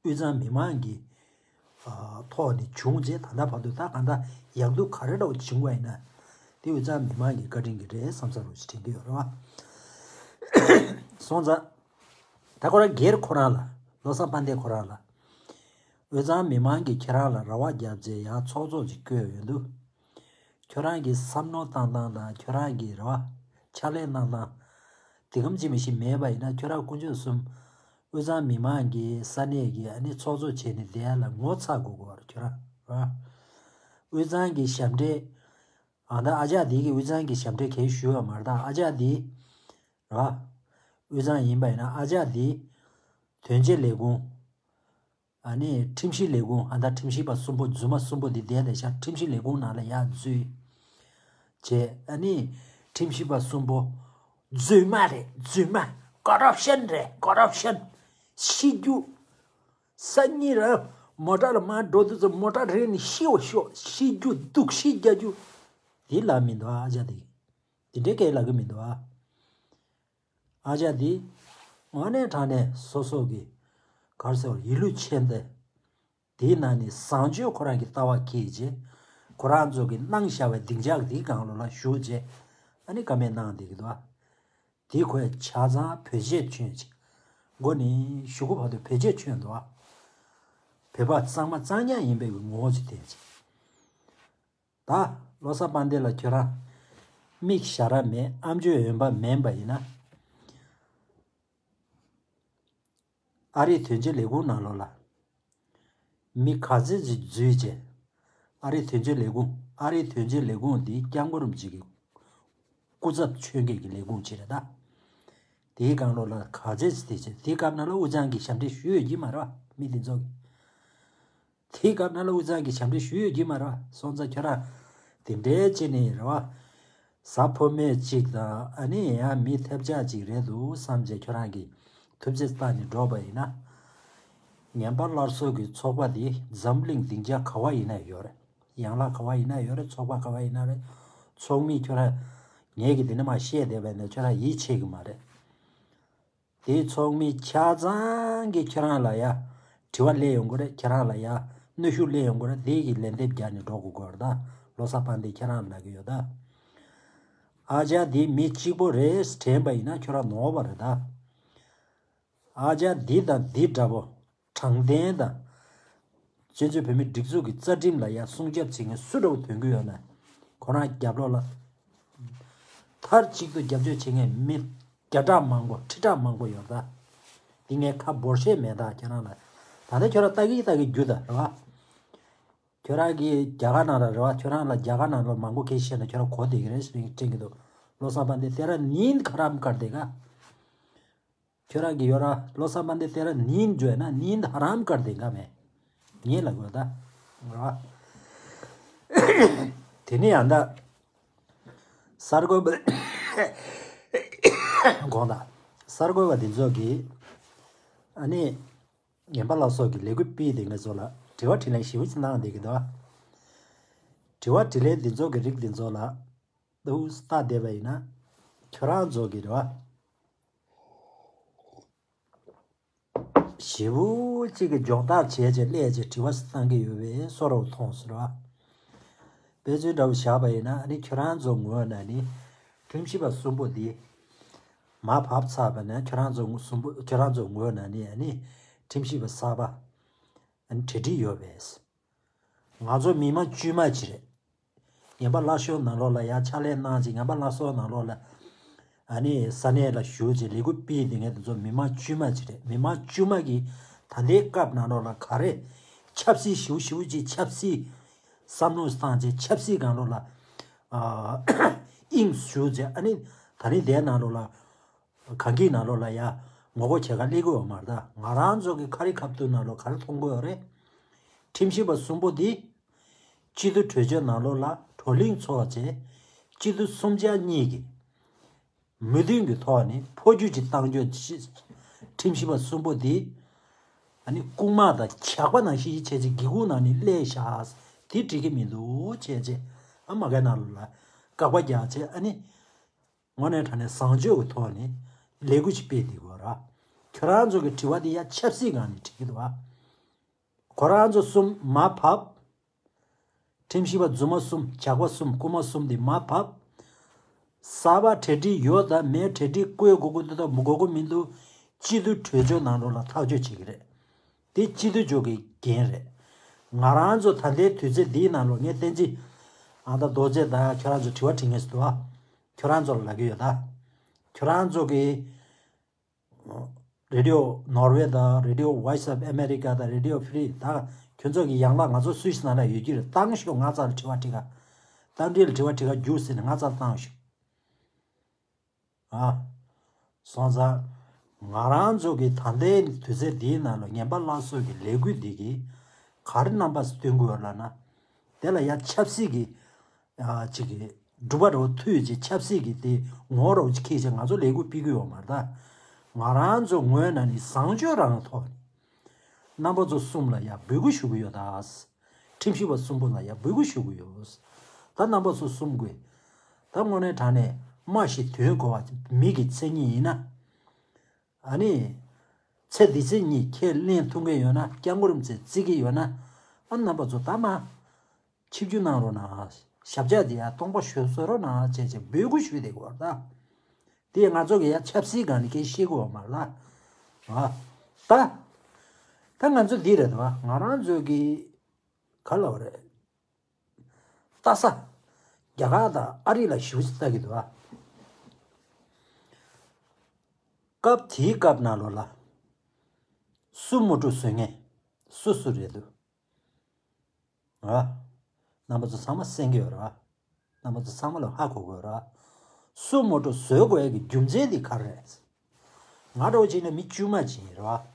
དབུས་གཙང་མི་མང་གི་ཨ། ཐོག་ནས་བྱུང་རྗེས་ད་ལྟ་བར་དུ་ད་གང་ལྟར་ཡག་སྡུག་ག་རེ་འདྲ་བོ་བྱུང་བ་ཡིན་ན་དེ་དབུས་གཙང་མི་མང་གི་བཀའ་དྲིན་གྱིས་རེད་བསམ་བསམ་རུ་ཞིག་དྲན་གྱི་ཡོད་རེད་བ། སོང་ཙང་། ད་ཁོ་རང་སྒེར་ཁོ་རང་ལ། བློ་བཟང་དཔལ་ལྡན་ཁོ་རང་ལ། དབུས་གཙང་མི་མང་གིས་ཁྱེད་རང་ལ་རེ་བ་བརྒྱབ་རྗེས་ཡང་ཚོགས་གཙོ་ཅིག་བསྐོས་ཡོད་འདུག་ཁྱོད་རང་གི་བསམ་བློ་བཏང་སྟངས་དང་ཁྱོད་རང་གི་རེ་བ། ཕྱག་ལས་གནང་སྟངས། དེ་གམ་ཅི་མི་ཤེས་མེད་པ་ཡིན་ན་ཁྱོད་རང་དཀོན་མཆོག་གསུམ། དབུས་གཙང་མི་མང་གི་ས་གནས་ཀྱི་ཨ་ནི་ཚོགས་གཙོ་བྱས་ནས་བསྡད་ཡ་ལ་ངོ་ཚ་དགོས་ཀྱི་ཡོད་རེད་ཁྱོད་རང་ར། དབུས་གཙང་གི་ཞབས་འདྲེན། ཨ། ད་ཨ་ཅག་འདི་གི་དབུས་གཙང་གི་ཞབས་འདྲེན་གལ་ཞུ་བ་མ་རེད་ད་ཨ་ཅག་འདི། ར། དབུས་གཙང་ཡིན་པ་ཡིན་ན་ཨ་ཅག་འདི། དོན་གཅོད་ལས་ཁུངས། ཨ་ནི་ཁྲིམས་ཞིབ་ལས་ཁུངས་ཨ་ད་ཁྲིམས་ཞིབ་པ་གསུམ་པོ་རྫུན་མ་གསུམ་པོ་འདི་བསྡད་བསྡད་ཤག་ཁྲིམས་ཞིབ་ལས་ཁུངས་ནང་ལ་ཡར་འཛུལ། བྱས་ཨ་ནི་ ཁྲིམས་ཞིབ་པ་གསུམ་པོ་རྫུན་མ་རེད། རྫུན་མ། ཀོ་རབ་ཤན་རེད། ཀོ་རབ་ཤན། ཤི་རྒྱུ། སང་ཉིན་ར་མོ་ཊ་ལ་མར་འགྲོ་དུས་ཙམ་མོ་ཊ་རེད་ནི་ཤི་བ་ཤོག་ཤི་རྒྱུ། སྡུག་ཤི་རྒྱག་རྒྱུ། དེ་ལབ་མི་འདུག་ཨ། ཨ་ཅག་དེ། དེ་འདྲའི་སྐད་ལབ་གི་མི་འདུག་ཨ། ཨ་ཅག་དེ་དངོས་གནས་དྲང་གནས་སོ་སོ་གི་ག་རེ་ཟེར་བ། ཡིད་ལུས་ཆེན་ཏེ། དེའི་ནང་ནས་བཟང་སྤྱོད་ཁོ་རང་གི་ལྟ་བ་འཁྱེར་རྗེས། ཁོ་རང་ཚོ་གི་གནང་བཞག་པའི་སྡིངས་ཆ་དེའི་སྒང་ལོགས་ལ་བཞུགས་རྗེས། ཨ་ནི་བཀའ་མོལ་གནང་བསྡད་ཀྱི་འདུག་ཨ། དེ་ཁོས་ཆ་ཚང་བེད་སྤྱོད་བྱས་བྱས། མགོ་ནས་གཞུག་གུ་བར་དུ་བེད་སྤྱོད་བྱས་འདུག་ཨ། བོད་པ་གཙང་མ་གཙང་རྐྱང་ཡིན་པའི་ངོ་བོ་ཅིག་བསྟན་བྱས། ད་བློ་བཟང་དཔལ་ལྡན་ལ་ཁྱོད་རང་མིག་ཞར་ར་མེད། ཨམ་ཅོག་འོན་པ་མེད་པ་ཡིན་ན། ཨ་རིའི་དོན་གཅོད་ལས་ཁུངས་ནང་ལོགས་ལ་མི་ག་ཚོད་ཅིག་འཛུལ་བྱས། ཨ་རིའི་དོན་གཅོད་ལས་ཁུངས། ཨ་རིའི་དོན་གཅོད་ལས་ཁུངས་འདི་སྐྱབས་མགོན་རིན་པོ་ཆེ་གི་སྐུ་ཚབ་མཆོད་མཁན་གྱི་ལས་ཁུངས་ཅིག་རེད་ད། དེའི་སྒང་ལོགས་ལ་ག་ཚོད་ཅིག་བསྡད་བྱས། དེའི་སྐབས་ནང་ལ་དབུས་གཙང་གི་ཞབས་འདྲེན་ཞུས་ཡོད་ཀྱི་མ་རེད་བ། མི་དེ་ཚོ་གི། དེའི་སྐབས་ནང་ལ་དབུས་གཙང་གི་ཞབས་འདྲེན་ཞུས་ཡོད་ཀྱི་མ་རེད་བ། སོང་ཙང་ཁྱོད་རང་དེ་འདྲའི་བྱས་ནས་རེད་བ། གཟའ་ཕོ་མེད་ཅིག་དང་ཨ་ནི་ཡང་མི་ཐབས་ཆག་ཅིག་རེད་འདུག་བསམ་བྱས་ཁྱོད་རང་གིས་ཐུབ་ཚོད་བཏང་ནས་འགྲོ་བ་ཡིན་ན། ངན་པ་སླར་གསོ་གི་ཚོགས་པ་འདི་འཛམ་གླིང་སྡིངས་ཆ་ག་བ་ཡིན་ན་ཡོད་རེད། ཡན་ལག་ག་བ་ཡིན་ན་ཡོད་རེད། ཚོགས་པ་ག་བ་ཡིན་ན་རེད། ཚོགས་མི་ཁྱོད་རང་ངས་ཀྱིས་འདི་ནས་མར་བཤད་བསྡད་པ་ཡིན་ན་ཁྱོད་རང་ཡིད་ཆེས་ཀྱི་མ་རེད། དེའི་ཚོགས་མི་ཆ་ཚང་གིས་ཁྱེད་རང་ལ་ཡ་དྲི་བ་སླེབས་ཡོང་གི་རེད། ཁྱེད་རང་ལ་ཡ་གནོན་ཤུགས་སླེབས་ཡོང་གི་རེད། དེ་གི་ལན་འདེབས་རྒྱག་ནས་འགྲོ་དགོས་ཀྱི་རེད་ད། བློ་བཟང་དཔལ་ལྡན་ཁྱེད་རང་ལ་ལབ་ཀྱི་ཡོད་ད། ཨ་ཅག་འདི་མི་གཅིག་པོ་རེད་དྲན་པ་ཡིན་ན་ཁྱོད་རང་ནོར་བ་རེད་ད། ཨ་ཅག་འདི་དང་འདི་འདྲ་པོ་དྲང་བདེན་དང་། བཙན་བྱོལ་བོད་མིའི་སྒྲིག་འཛུགས་ཀྱི་རྩ་ཁྲིམས་ལ་ཡ་སྲུང་སྐྱོབ་བྱེད་མཁན་སུ་འདྲ་པོ་ཐོན་གྱི་ཡོད་ན། ཁོ་རང་རྒྱབ་ལོགས་ལ་མཐའ་གཅིག་ཏུ་རྒྱབ་སྐྱོར་བྱེད་མཁན་མི་བརྒྱ་ཕྲག་མང་པོ་ཁྲི་ཕྲག་མང་པོ་ཡོད་ད། འདི་ངས་ཁ་འབོར་བཤད་མེད་ད་ཁྱེད་རང་ལ། ད་ལྟ་ཁྱོད་རང་ལྟ་གི་ལྟ་གི་རྒྱུ་ད་རེད་བ། ཁྱོད་རང་གིས་རྒྱ་གར་ནང་ལ་རེད་བ། ཁྱོད་རང་ལ་རྒྱ་གར་ནང་ལ་མང་པོ་སྐད་ཆ་བཤད་ན་ཁྱོད་རང་གོ་བདེ་གི་རེད་ཟེར་དྲན་གི་འདུག་བློ་བཟང་དཔལ་ལྡན་དེ་ར་ནིན་ཁ་རམ་ཀར་དེ་ག་ཁྱོད་རང་གི་ཡོད་ར། བློ་བཟང་དཔལ་ལྡན་དེ་ར་ནིན་བརྗོད་ན་ནིན་ཧ་རམ་ཀར་དེ་འགའ་མེད། ངས་ལབ་དགོས་ད། ར། དེ་ནས་ཡང་ད། གསར་འགོད་པ། དགོངས་དག་གསར་འགོད་པ་འདི་ཚོ་གིས། ཨ་ནི། ངན་པ་ལགས་སོགས་ཀྱི་ལས་འགུལ་སྤེལ་དེ་ངེད་ཚོ་ལ་དྲི་བ་དྲིས་ལན་ཞིབ་ཅིག་གནང་བསྡད་ཀྱི་འདུག་དྲི་བ་དྲིས་ལན་འདི་ཚོ་གི་རིགས་འདི་ཚོ་ལ། ཏུ་ལྟ་བསྡད་པ་ཡིན་ན། ཁྱོད་རང་ཚོ་གི་རེད་བ། ཞེ་པོ་གཅིག་གི་སྦྱོང་བརྡར་བྱས་བྱས་སླད་ཀྱི་དྲི་བ་བཏང་གི་ཡོད་པའི་བཟོ་འདྲ་བོ་མཐོང་སོང་ར། དཔེ་མཚོན་འདྲ་བོ་བཞག་པ་ཡིན་ན་ཨ་ནི་ཁྱོད་རང་ཚོ་ངོས་ནས་ནི་ཁྲིམས་ཞིབ་པ་གསུམ་པོ་འདི་མར་བབས་ཚར་བ་ན་ཁྱོད་རང་ཚོ་གསུམ་པོ་ཁྱོད་རང་ཚོ་ངོས་ནས་ནི་ཨ་ནི་ཁྲིམས་ཞིབ་པ་གསར་པ་ཨ་ནི་གྲ་སྒྲིག་ཡོད་པས། ང་ཚོ་མི་མང་དཀྱུས་མ་ཅིག་རེད། ངན་པ་སླར་གསོའི་ནང་ལོགས་ལ་ཡང་ཕྱག་ལས་གནང་ཅིག་ངན་པ་སླར་གསོའི་ནང་ལོགས་ལ་ཨ་ནི་ས་གནས་ལ་བཞུགས་ཅིག་ལས་འགུལ་སྤེལ་དེ་ངས་དེ་ཚོ་མི་མང་དཀྱུས་མ་ཅིག་རེད། མི་མང་དཀྱུས་མ་གིས་ད་ལྟའི་སྐབས་ནང་ལོགས་ལ་ག་རེ་ཆབ་སྲིད་ཞིབ་ཞིབ་ཅིག་ཆབ་སྲིད་བསམ་བློ་བཏང་ཅིག་ཆབ་སྲིད་སྒང་ལོགས་ལ་ཨ་དབྱིངས་ཞུགས་ཅིག་ཨ་ནི་ད་རིང་དེའི་ནང་ལོགས་ལ། གང་གི་ནང་ལོགས་ལ་ཡ་ངོ་རྒོལ་བྱེད་ག་སླེབས་ཀྱི་ཡོད་མ་རེད་ད། ང་རང་ཚོ་གི་ཁ་རི་ཁ་ཐུག་ནང་ལོགས་ག་རེ་མཐོང་གི་ཡོད་རེད། ཁྲིམས་ཞིབ་པ་གསུམ་པོ་འདི་སྤྱི་འཐུས་གྲོས་ཆོད་ནང་ལོགས་ལ་བགྲོ་གླེང་ཚོགས་བྱས་སྤྱི་འཐུས་གསུམ་ཆ་གཉིས་ཀྱི་མོས་མཐུན་གྱི་ཐོག་ནས་འཕོ་འགྱུར་ཅིག་བཏང་རྒྱུ་ཅིག་ཁྲིམས་ཞིབ་པ་གསུམ་པོ་འདི་ཨ་ནི་རྐུན་མ་དང་ཇག་པ་ནང་བཞིན་བྱས་ཅིག་སྒེའུ་ཁུང་ནང་ནས་སླེབས་བཞག་དེ་འགྲིག་གི་མི་འདུག་བྱས་བྱས་ཨ་མ་གའི་ནང་ལོགས་ལ་དགག་པ་རྒྱག་བྱས་ཨ་ནི། དངོས་གནས་དྲང་གནས་བཟང་སྤྱོད་ཀྱི་ཐོག་ནས་ལས་འགུལ་ཅིག་སྤེལ་བསྡད་དགོས་ར། ཁྱོད་རང་ཚོ་གི་དྲི་བ་དེ་ཡ་ཆབ་སྲིད་སྒང་ནས་དྲི་གི་འདུག་བ། ཁོ་རང་ཚོ་གསུམ་མར་བབས། ཁྲིམས་ཞིབ་པ་རྫུན་མ་གསུམ་ཇག་པ་གསུམ་རྐུན་མ་གསུམ་དེ་མར་བབས། གསར་པ་གྲ་སྒྲིག་ཡོད་དང་མེད་གྲ་སྒྲིག་བཀོད་དགོས་ཀྱི་འདུག་དང་མི་དགོས་ཀྱི་མི་འདུག་སྤྱི་འཐུས་གྲོས་ཆོད་ནང་ལོགས་ལ་ཐག་གཅོད་བྱེད་ཀྱི་རེད། དེ་སྤྱི་འཐུས་ཚོ་གི་འགན་རེད། ང་རང་ཚོ་ད་ལྟའི་དུས་ཚོད་འདིའི་ནང་ལོགས་ངས་བསྟན་འཛིན་ཨ་མདའ་རྡོ་རྗེ་དང་ཁྱོད་རང་ཚོ་དྲི་བ་དྲི་ངེས་སུ་འདུག་ཨ། ཁྱོད་རང་ཚོ་ལ་ལབ་ཀྱི་ཡོད་ད། ཁྱོད་རང་ཚོ་གི་Radio Norway དང་Radio Voice of America དང་Radio Free ད་ཁྱོད་ཚོ་གི་ཡན་ལག་ང་ཚོ་སུད་སི་ནང་ལ་ཡོད་ཀྱི་རེད། བཏང་ཤོག་ང་རྩ་ལ་དྲི་བ་དྲི་ག་རྟ་མགྲིན་ལ་དྲི་བ་དྲི་ག་རྒྱུགས་ཟེར་ནས་ང་རྩ་ལ་བཏང་ཤོག་ཨ། སོང་ཙང་། ང་རང་ཚོ་གི་ད་ལྟའི་དུས་ཚོད་འདིའི་ནང་ལ་ངན་པ་སླར་གསོ་གི་ལས་འགུལ་འདི་གིས་ག་རེ་རྣམ་པ་སྟོན་དགོས་ལབ་ན། དེ་ལ་ཡ་ཆབ་སྲིད་ཀྱི་ཨ་ཅིག་གི་ སྒྲུབ་པ་རོ་མཐུད་ཅེས་ཆབ་སྲིད་ཀྱི་དེ་ངོ་རོ་ཅིག་ཁྱེད་ཅེས་ང་ཚོ་ལས་འགུལ་སྤེལ་གི་ཡོད་མ་རེད་ད། ང་རང་ཚོ་ངོས་ན་ནི་བཟང་སྤྱོད་རང་ཐོག་ནས་རྣམ་པ་ཚོ་གསུམ་ལ་ཡང་འབོད་སྐུལ་ཞུ་གི་ཡོད་ད། ཁྲིམས་ཞིབ་པ་གསུམ་པོ་ལ་ཡང་འབོད་སྐུལ་ཞུ་གི་ཡོད། ད་རྣམ་པ་ཚོ་གསུམ་དགོས། ད་དངོས་གནས་དྲང་གནས་སྨྲ་ཤེས་དོན་གོ་བ་མི་གི་མཚན་ཉིད་ཡིན་ན། ཨ་ནི། ཚེ་འདི་ཚེ་གཉིས་ཁས་ལེན་ཐུབ་མཁན་ཡོད་ན། སྐྱབས་མགོན་རིན་པོ་ཆེ་བརྩི་གི་ཡོད་ན། ཨ་རྣམ་པ་ཚོ་ད་མ། ཆིབས་བསྒྱུར་གནང་རོགས་གནང་། ཞབས་བཀྱག་འདི་ཡང་སྟོང་པ་ཞུ་བཟོ་རོགས་གནང་བྱས་བྱས་འབོད་སྐུལ་ཞུས་བསྡད་དགོས་ད། དེ་ང་ཚོ་གི་ཡ་ཆབ་སྲིད་སྒང་ནས་སྐད་བཤད་དགོས་མ་རེད་ལ། ཨ། ད། ད་ང་ཚོ་འདི་རེད་དོ། ང་རང་ཚོ་གི་ག་ལ་བ་རེད། ལྟ་ས། རྒྱ་གར་དང་ཨ་རི་ལ་ཞུ་ལྟ་གི་འདུག་ཨ། སྐབས་དེའི་སྐབས་ནང་ལོགས་ལ། སུ་མོ་ཊ་བཟོ་མཁན། སུ་སུ་རེད་འདུག་ཨ། རྣམ་པ་ཚོ་ཚང་མ་གསན་གི་ཡོད་རེད་བ། རྣམ་པ་ཚོ་ཚང་མ་ལ་ཧ་གོ་གི་ཡོད་རེད་བ། སུ་མོ་ཊ་བཟོ་དགོས་ཡ་གི་རྒྱུ་མཚན་དེ་ག་རེ་རེད། ང་འདྲ་བོ་བྱས་ན་མི་དཀྱུས་མ་ཅིག་ཡིན་རེད་བ།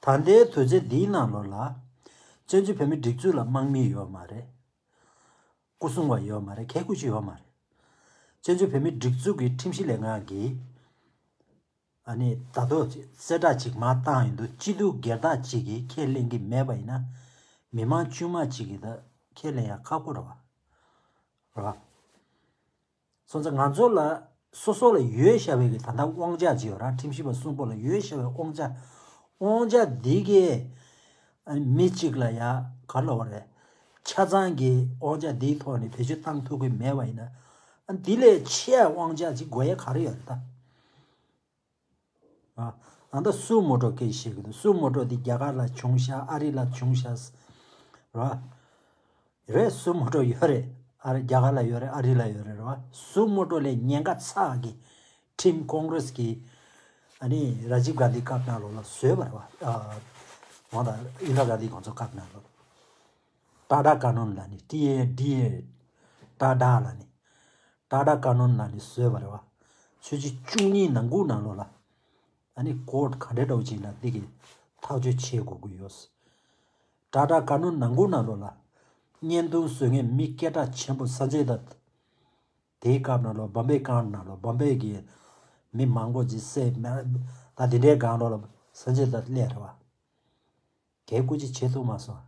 ད་ལྟའི་དུས་ཚོད་འདིའི་ནང་ལོགས་ལ། བཙན་བྱོལ་བོད་མིའི་སྒྲིག་འཛུགས་ལ་དམག་མི་ཡོད་མ་རེད། སྐུ་སྲུང་བ་ཡོད་མ་རེད། མཁས་དགུ་ཅིག་ཡོད་མ་རེད། བཙན་བྱོལ་བོད་མིའི་སྒྲིག་འཛུགས་ཀྱི་ཁྲིམས་ཞིབ་ལས་ཁང་གིས། ཨ་ནི་ད་དུང་གསལ་བསྒྲགས་ཅིག་མར་བཏང་ཡོང་དུས་སྤྱི་འཐུས་སྒེར་བདག་ཅིག་གིས་ཁས་ལེན་གྱི་མེད་པ་ཡིན་ན། མི་མང་དཀྱུས་མ་ཅིག་གིས་ད་ཁས་ལེན་ཡ་ཁག་པོ་རེད་བ། རེད་བ། སོང་ཙང་ང་ཚོ་ལ་སོ་སོ་ལ་ཡོད་བཞག་པའི་གི་ད་ལྟ་དབང་ཆ་ཅིག་ཡོད་ར། ཁྲིམས་ཞིབ་པ་གསུམ་པོ་ལ་ཡོད་བཞག་པའི་དབང་ཆ། དབང་ཆ་འདི་གས་ཨ་ནི་མི་གཅིག་ལ་ཡ་ག་ལ་བ་རེད། ཆ་ཚང་གི་དབང་ཆ་འདིའི་ཐོག་ནས་བེད་སྤྱོད་བཏང་ཐུབ་ཀྱི་མེད་པ་ཡིན་ན། ཨ་འདི་ལས་ཆེ་བའི་དབང་ཆ་ཅིག་དགོས་ཡ་ག་རེ་ཡོད་རེད་ད། ཨ། ད་ལྟ་སུ་མོ་ཊ་སྐད་བཤད་གི་འདུག་སུ་མོ་ཊ་འདི་རྒྱ་གར་ལ་བྱུང་ཤག་ཨ་རི་ལ་བྱུང་ཤག་ར། རེད། སུ་མོ་ཊ་ཡོད་རེད། ཨ་རི་རྒྱ་གར་ལ་ཡོད་རེད། ཨ་རི་ལ་ཡོད་རེད་ར། སུ་མོ་ཊ་ལས་ཉེན་ཁ་ཚ་གི་ཁྲིམས་ཀོང་རེས་ཀྱི་ཨ་ནི་ར་ཇིབ་གྷན་དྷི་སྐབས་ནང་ལོགས་ལ་བཟོས་པ་རེད་བ། ཨ། འོ་ད་ཨིན་དྲ་གྷན་དྷི་ཁོང་ཚོ་སྐབས་ནང་ལོགས། ཊ་ཊ་ཀ་ནོན་ལ་ནི། ཊི་ཨེ་ཊི་ཨེ། ཊ་ཊ་ལ་ནི། ཊ་ཊ་ཀ་ནོན་ལ་ནི་བཟོས་པ་རེད་བ། ཆུ་ཚོད་བཅུ་གཉིས་ནང་ཁུལ་ནང་ལོགས་ལ། ཨ་ནི་ཀོར་ཊི་ག་འདྲ་འདྲ་བོ་ཅིག་ལ་འདི་གི་ཐག་གཅོད་བྱེད་དགོས་ཀྱི་ཡོད། ཊ་ཊ་ཀ་ནོན་ནང་ཁུལ་ནང་ལོགས་ལ། བརྙན་ཐུང་བཟོ་མཁན་མི་སྐད་གྲགས་ཆེན་པོ་སན་ཇེ་དཏ། དེའི་སྐབས་ནང་ལོགས་བམ་བེ་ཀང་ནང་ལོགས་བམ་བེ་གི་མི་མང་པོ་ཅིག་བསད་མེད། ད་དེ་འདྲའི་སྒང་ལོགས་ལ་སན་ཇེ་དཏ་སླེབས་རེད་བ། གལ་སྐུ་ཅི་བྱེད་ཐུབ་མ་སོང་།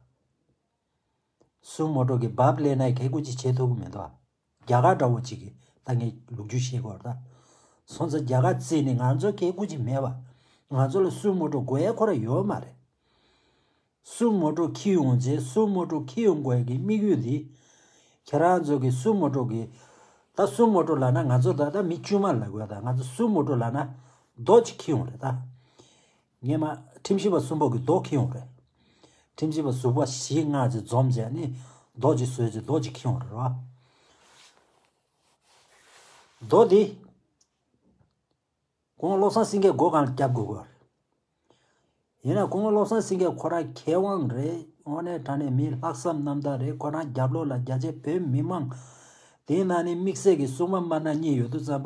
སུ་མོ་ཊ་གི་བབ་ལེན་ན་གལ་སྐུ་ཅི་བྱེད་ཐུབ་ཀྱི་མེད་དོ། རྒྱ་གར་འདྲ་བོ་ཅིག་གིས་ད་ངས་ལོ་རྒྱུས་བཤད་དགོས་རེད་ད། སོང་ཙང་རྒྱ་གར་རྩིས་ནས་ང་ཚོ་གལ་སྐུ་ཅི་མེད་པ། ང་ཚོ་ལ་སུ་མོ་ཊ་དགོས་ཡ་ཁོ་ར་ཡོད་མ་རེད། སུ་མོ་ཊ་འཁྱེར་ཡོང་རྗེས་སུ་མོ་ཊ་འཁྱེར་ཡོང་དགོས་ཡ་གི་དམིགས་ཡུལ་འདི། ཁྱེད་རང་ཚོ་གི་སུ་མོ་ཊ་གི། ད་སུ་མོ་ཊ་ལབ་ན་ང་ཚོ་ད་ལྟ་མི་དཀྱུས་མ་ལབ་དགོས་ད། ང་ཚོ་སུ་མོ་ཊ་ལབ་ན་རྡོ་ཅིག་འཁྱེར་ཡོང་རེད་ད། སྔོན་མ་ཁྲིམས་ཞིབ་པ་གསུམ་པོ་གི་རྡོ་འཁྱེར་ཡོང་རེད། ཁྲིམས་ཞིབ་པ་ཟུར་པ་བཞི་ལྔ་ཅིག་འཛོམས་བྱས་ནི་རྡོ་ཅིག་བཟོས་ཅིག་རྡོ་ཅིག་འཁྱེར་ཡོང་རེད་བ། རྡོ་འདི། སྐུ་ངོ་བློ་བཟང་སེང་གེ་མགོ་སྒང་ལ་རྒྱབ་དགོས་ཀྱི་རེད། ཡིན་ན་སྐུ་ངོ་བློ་བཟང་སེང་གེ་ཁོ་རང་མཁས་དབང་རེད། དངོས་གནས་དྲང་གནས་མི་ལྷག་བསམ་རྣམ་དག་རེད། ཁོ་རང་རྒྱབ་ལོགས་ལ་རྒྱ་ཆེ་བོད་མི་མང་། དེའི་ནང་ནས་དམིགས་བསལ་གྱི་སྲུང་མ་དམར་ནག་གཉིས་ཡོད་དུས་ཙམ་པ།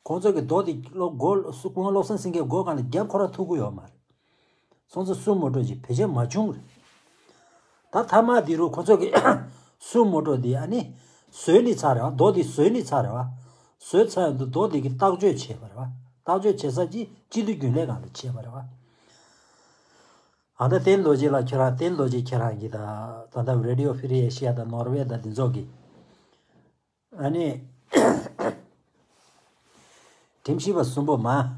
ཁོང་ཚོ་གི་རྡོ་དེ་བློ་སྒོ་སྐུ་ངོ་བློ་བཟང་སེང་གེ་མགོ་སྒང་ལ་རྒྱབ་ཁོ་རང་ཐུབ་ཀྱི་ཡོད་མ་རེད། སོང་ཙང་སུ་མོ་ཊ་ཅིག་བེད་སྤྱོད་མ་བྱུང་རེད། ད་མཐའ་མ་དེ་རུ་ཁོ་ཚོ་གིས་སུ་མོ་ཊ་དེ་ཨ་ནི་བཟོས་ནི་ཚར་རེད་བ། རྡོ་དེ་བཟོས་ནི་ཚར་རེད་བ། བཟོས་ཚར་ཡོང་དུས་རྡོ་དེ་གི་བརྟག་དཔྱད་བྱས་པ་རེད་བ། བརྟག་དཔྱད་བྱེད་ས་ཅིག་སྤྱི་འཐུས་རྒྱུན་ལས་ཁང་ལ་བྱས་པ་རེད་བ། ཨ་ད་བསྟན་རྡོ་རྗེ་ལགས་ཁྱེད་རང་བསྟན་རྡོ་རྗེ་ཁྱེད་རང་གིས་ད་ད་ལྟ་Radio Free Asia དང་ནོར་ཝེ་དང་འདི་ཚོ་གིས། ཨ་ནི། ཁྲིམས་ཞིབ་པ་གསུམ་པོ་མ།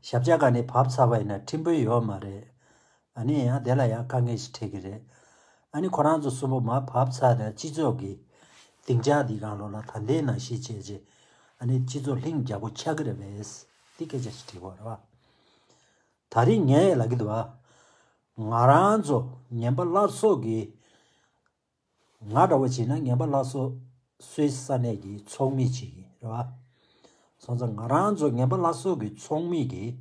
ཞབས་བཀྱག་སྒང་ནས་བབས་ཚར་བ་ཡིན་ན་ཁྲིམས་དཔོན་ཡོད་མ་རེད། ཨ་ནི་ཡང་དེ་ལ་ཡང་དཀའ་ངལ་ཞིག་འཕྲད་ཀྱི་རེད། ཨ་ནི་ཁོ་རང་ཚོ་གསུམ་པོ་མ་བབས་ཚར་ནས་སྤྱི་ཚོགས་ཀྱི་སྡིངས་ཆ་འདི་སྒང་ལོགས་ལ་ད་ལྟའི་ནང་བཞིན་བྱས་རྗེས། ཨ་ནི་སྤྱི་ཚོགས་ལྷིང་རྒྱག་པོ་ཆགས་ཀྱི་རེད་པས། འདི་སྐད་ཆ་ཞིག་དྲིས་པ་རེད་བ། ད་རིང་ངས་ལབ་ཀྱི་འདུག་བ། ང་རང་ཚོ་ངན་པ་སླར་གསོ་གི། ང་འདྲ་བོ་བྱས་ན་ངན་པ་སླར་གསོ་སུད་སི་ས་གནས་ཀྱི་ཚོགས་མི་ཅིག་ཡིན་རེད་བ། སོང་ཙང་ང་རང་ཚོ་ངན་པ་སླར་གསོ་གི་ཚོགས་མི་གིས་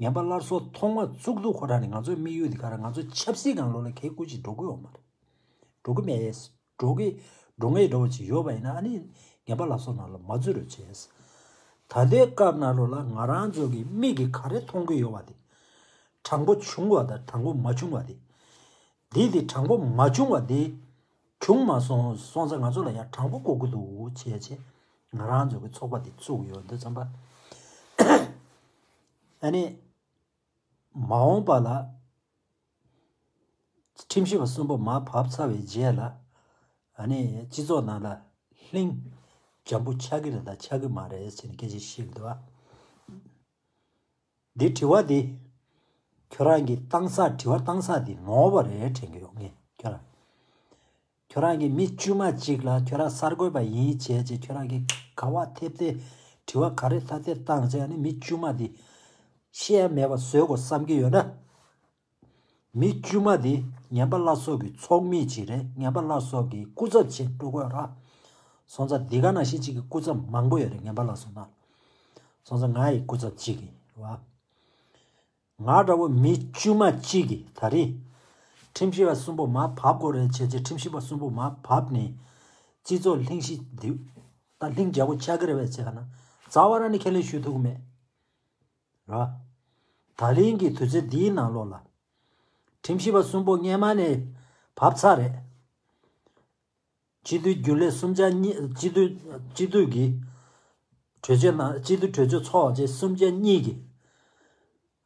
ངན་པ་སླར་གསོ་ཐོག་མ་བཙུགས་དུས་ཁོ་རང་ནས་ང་ཚོའི་དམིགས་ཡུལ་འདི་ག་རེ། ང་ཚོ་ཆབ་སྲིད་སྒང་ལོགས་ལ་གལ་ཁུར་ཅིག་འགྲོ་གི་ཡོད་མ་རེད། འགྲོ་གི་མེད། འགྲོ་གི་འགྲོ་ངེས་འགྲོ་བ་ཅིག་ཡོད་པ་ཡིན་ན་ཨ་ནི་ངན་པ་སླར་གསོ་ནང་ལ་མ་འཛུལ་རོགས་བྱས། ད་ལྟའི་སྐབས་ནང་ལོགས་ལ་ང་རང་ཚོ་གི་མིག་གིས་ག་རེ་མཐོང་གི་ཡོད་པ་དེ། དྲང་པོ་བྱུང་བ་དང་དྲང་པོ་མ་བྱུང་བ་དེ། འདི་དེ་དྲང་པོ་མ་བྱུང་བ་དེ། བྱུང་མ་སོང་། སོང་ཙང་ང་ཚོ་ལ་ཡང་དྲང་པོ་དགོས་ཀྱི་འདུག་བྱས་བྱས་ང་རང་ཚོ་གི་ཚོགས་པ་འདི་བཙུགས་ཡོད་འདི་ཙམ་པ། ཨ་ནི་མ་འོངས་པ་ལ་ཁྲིམས་ཞིབ་པ་གསུམ་པོ་མར་བབས་ཚར་བའི་རྗེས་ལ་ཨ་ནི་སྤྱི་ཚོགས་ནང་ལ་ལྷིང་འཇམ་པོ་ཆགས་ཀྱི་རེད་དང་ཆགས་ཀྱི་མ་རེད་ཟེར་ནས་སྐད་ཆ་བཤད་ཀྱི་འདུག་བ། འདི་དྲི་བ་འདི་ཁྱོད་རང་གིས་བཏང་ས་དྲི་བ་བཏང་ས་འདི་ནོར་བ་རེད་དྲན་གྱི་ཡོད་ངས་ཁྱོད་རང་། ཁྱོད་རང་གིས་མི་དཀྱུས་མ་གཅིག་ལ་ཁྱོད་རང་གསར་འགོད་པ་ཡིན་བྱས་བྱས་ཁྱོད་རང་གིས་ག་བ་ཐེབས་ཏེ་དྲི་བ་ག་རེ་ཐ་ཐེ་བཏང་བྱས་ནི་མི་དཀྱུས་མ་འདི་བཤད་ཡ་མེད་པ་བཟོ་དགོས་བསམ་གྱི་ཡོད་ན། མི་དཀྱུས་མ་འདི་ངན་པ་བླ་སྲོག་གི་ཚོགས་མི་ཅིག་རེད། ངན་པ་བླ་སྲོག་གི་སྐུ་ཚབ་བྱེད་འགྲོ་དགོས་ར། སོང་ཙང་འདི་ག་ནང་བཞིན་ཅིག་གི་སྐུ་ཚབ་མང་པོ་ཡོད་རེད། ངན་པ་བླ་སྲོག་ནང་། སོང་ཙང་ང་ཡི་སྐུ་ཚབ་གཅིག་གི་རེད་བ། ང་འདྲ་བོ་མི་དཀྱུས་མ་གཅིག་གིས་ད་རེས་ཁྲིམས་ཞིབ་པ་གསུམ་པོ་མར་བབས་དགོས་རེད་བྱས་རྗེས་ཁྲིམས་ཞིབ་པ་གསུམ་པོ་མར་བབས་ནས་སྤྱི་ཚོགས་ལྷིང་ཤི་འདུག་ད་ལྷིང་རྒྱ་བོ་ཆགས་ཀྱི་རེད་བས་ཟེར་ག་ན་རྩ་བ་རང་ནས་ཁས་ལེན་ཞུ་ཐུབ་ཀྱི་མེད་ར། ད་ལན་གྱི་དུས་ཚོད་འདིའི་ནང་ལོགས་ལ་ཁྲིམས་ཞིབ་པ་གསུམ་པོ་སྔས་མ་ནས་བབས་ཚར་རེད། སྤྱི་འཐུས་རྒྱུན་ལས་གསུམ་ཆ་གཉིས་སྤྱི་འཐུས་སྤྱི་འཐུས་ཀྱི་གྲོས་ཆོད་ནང་སྤྱི་འཐུས་གྲོས་ཆོད་ཚོགས་བཅས་གསུམ་ཆ་གཉིས་ཀྱི་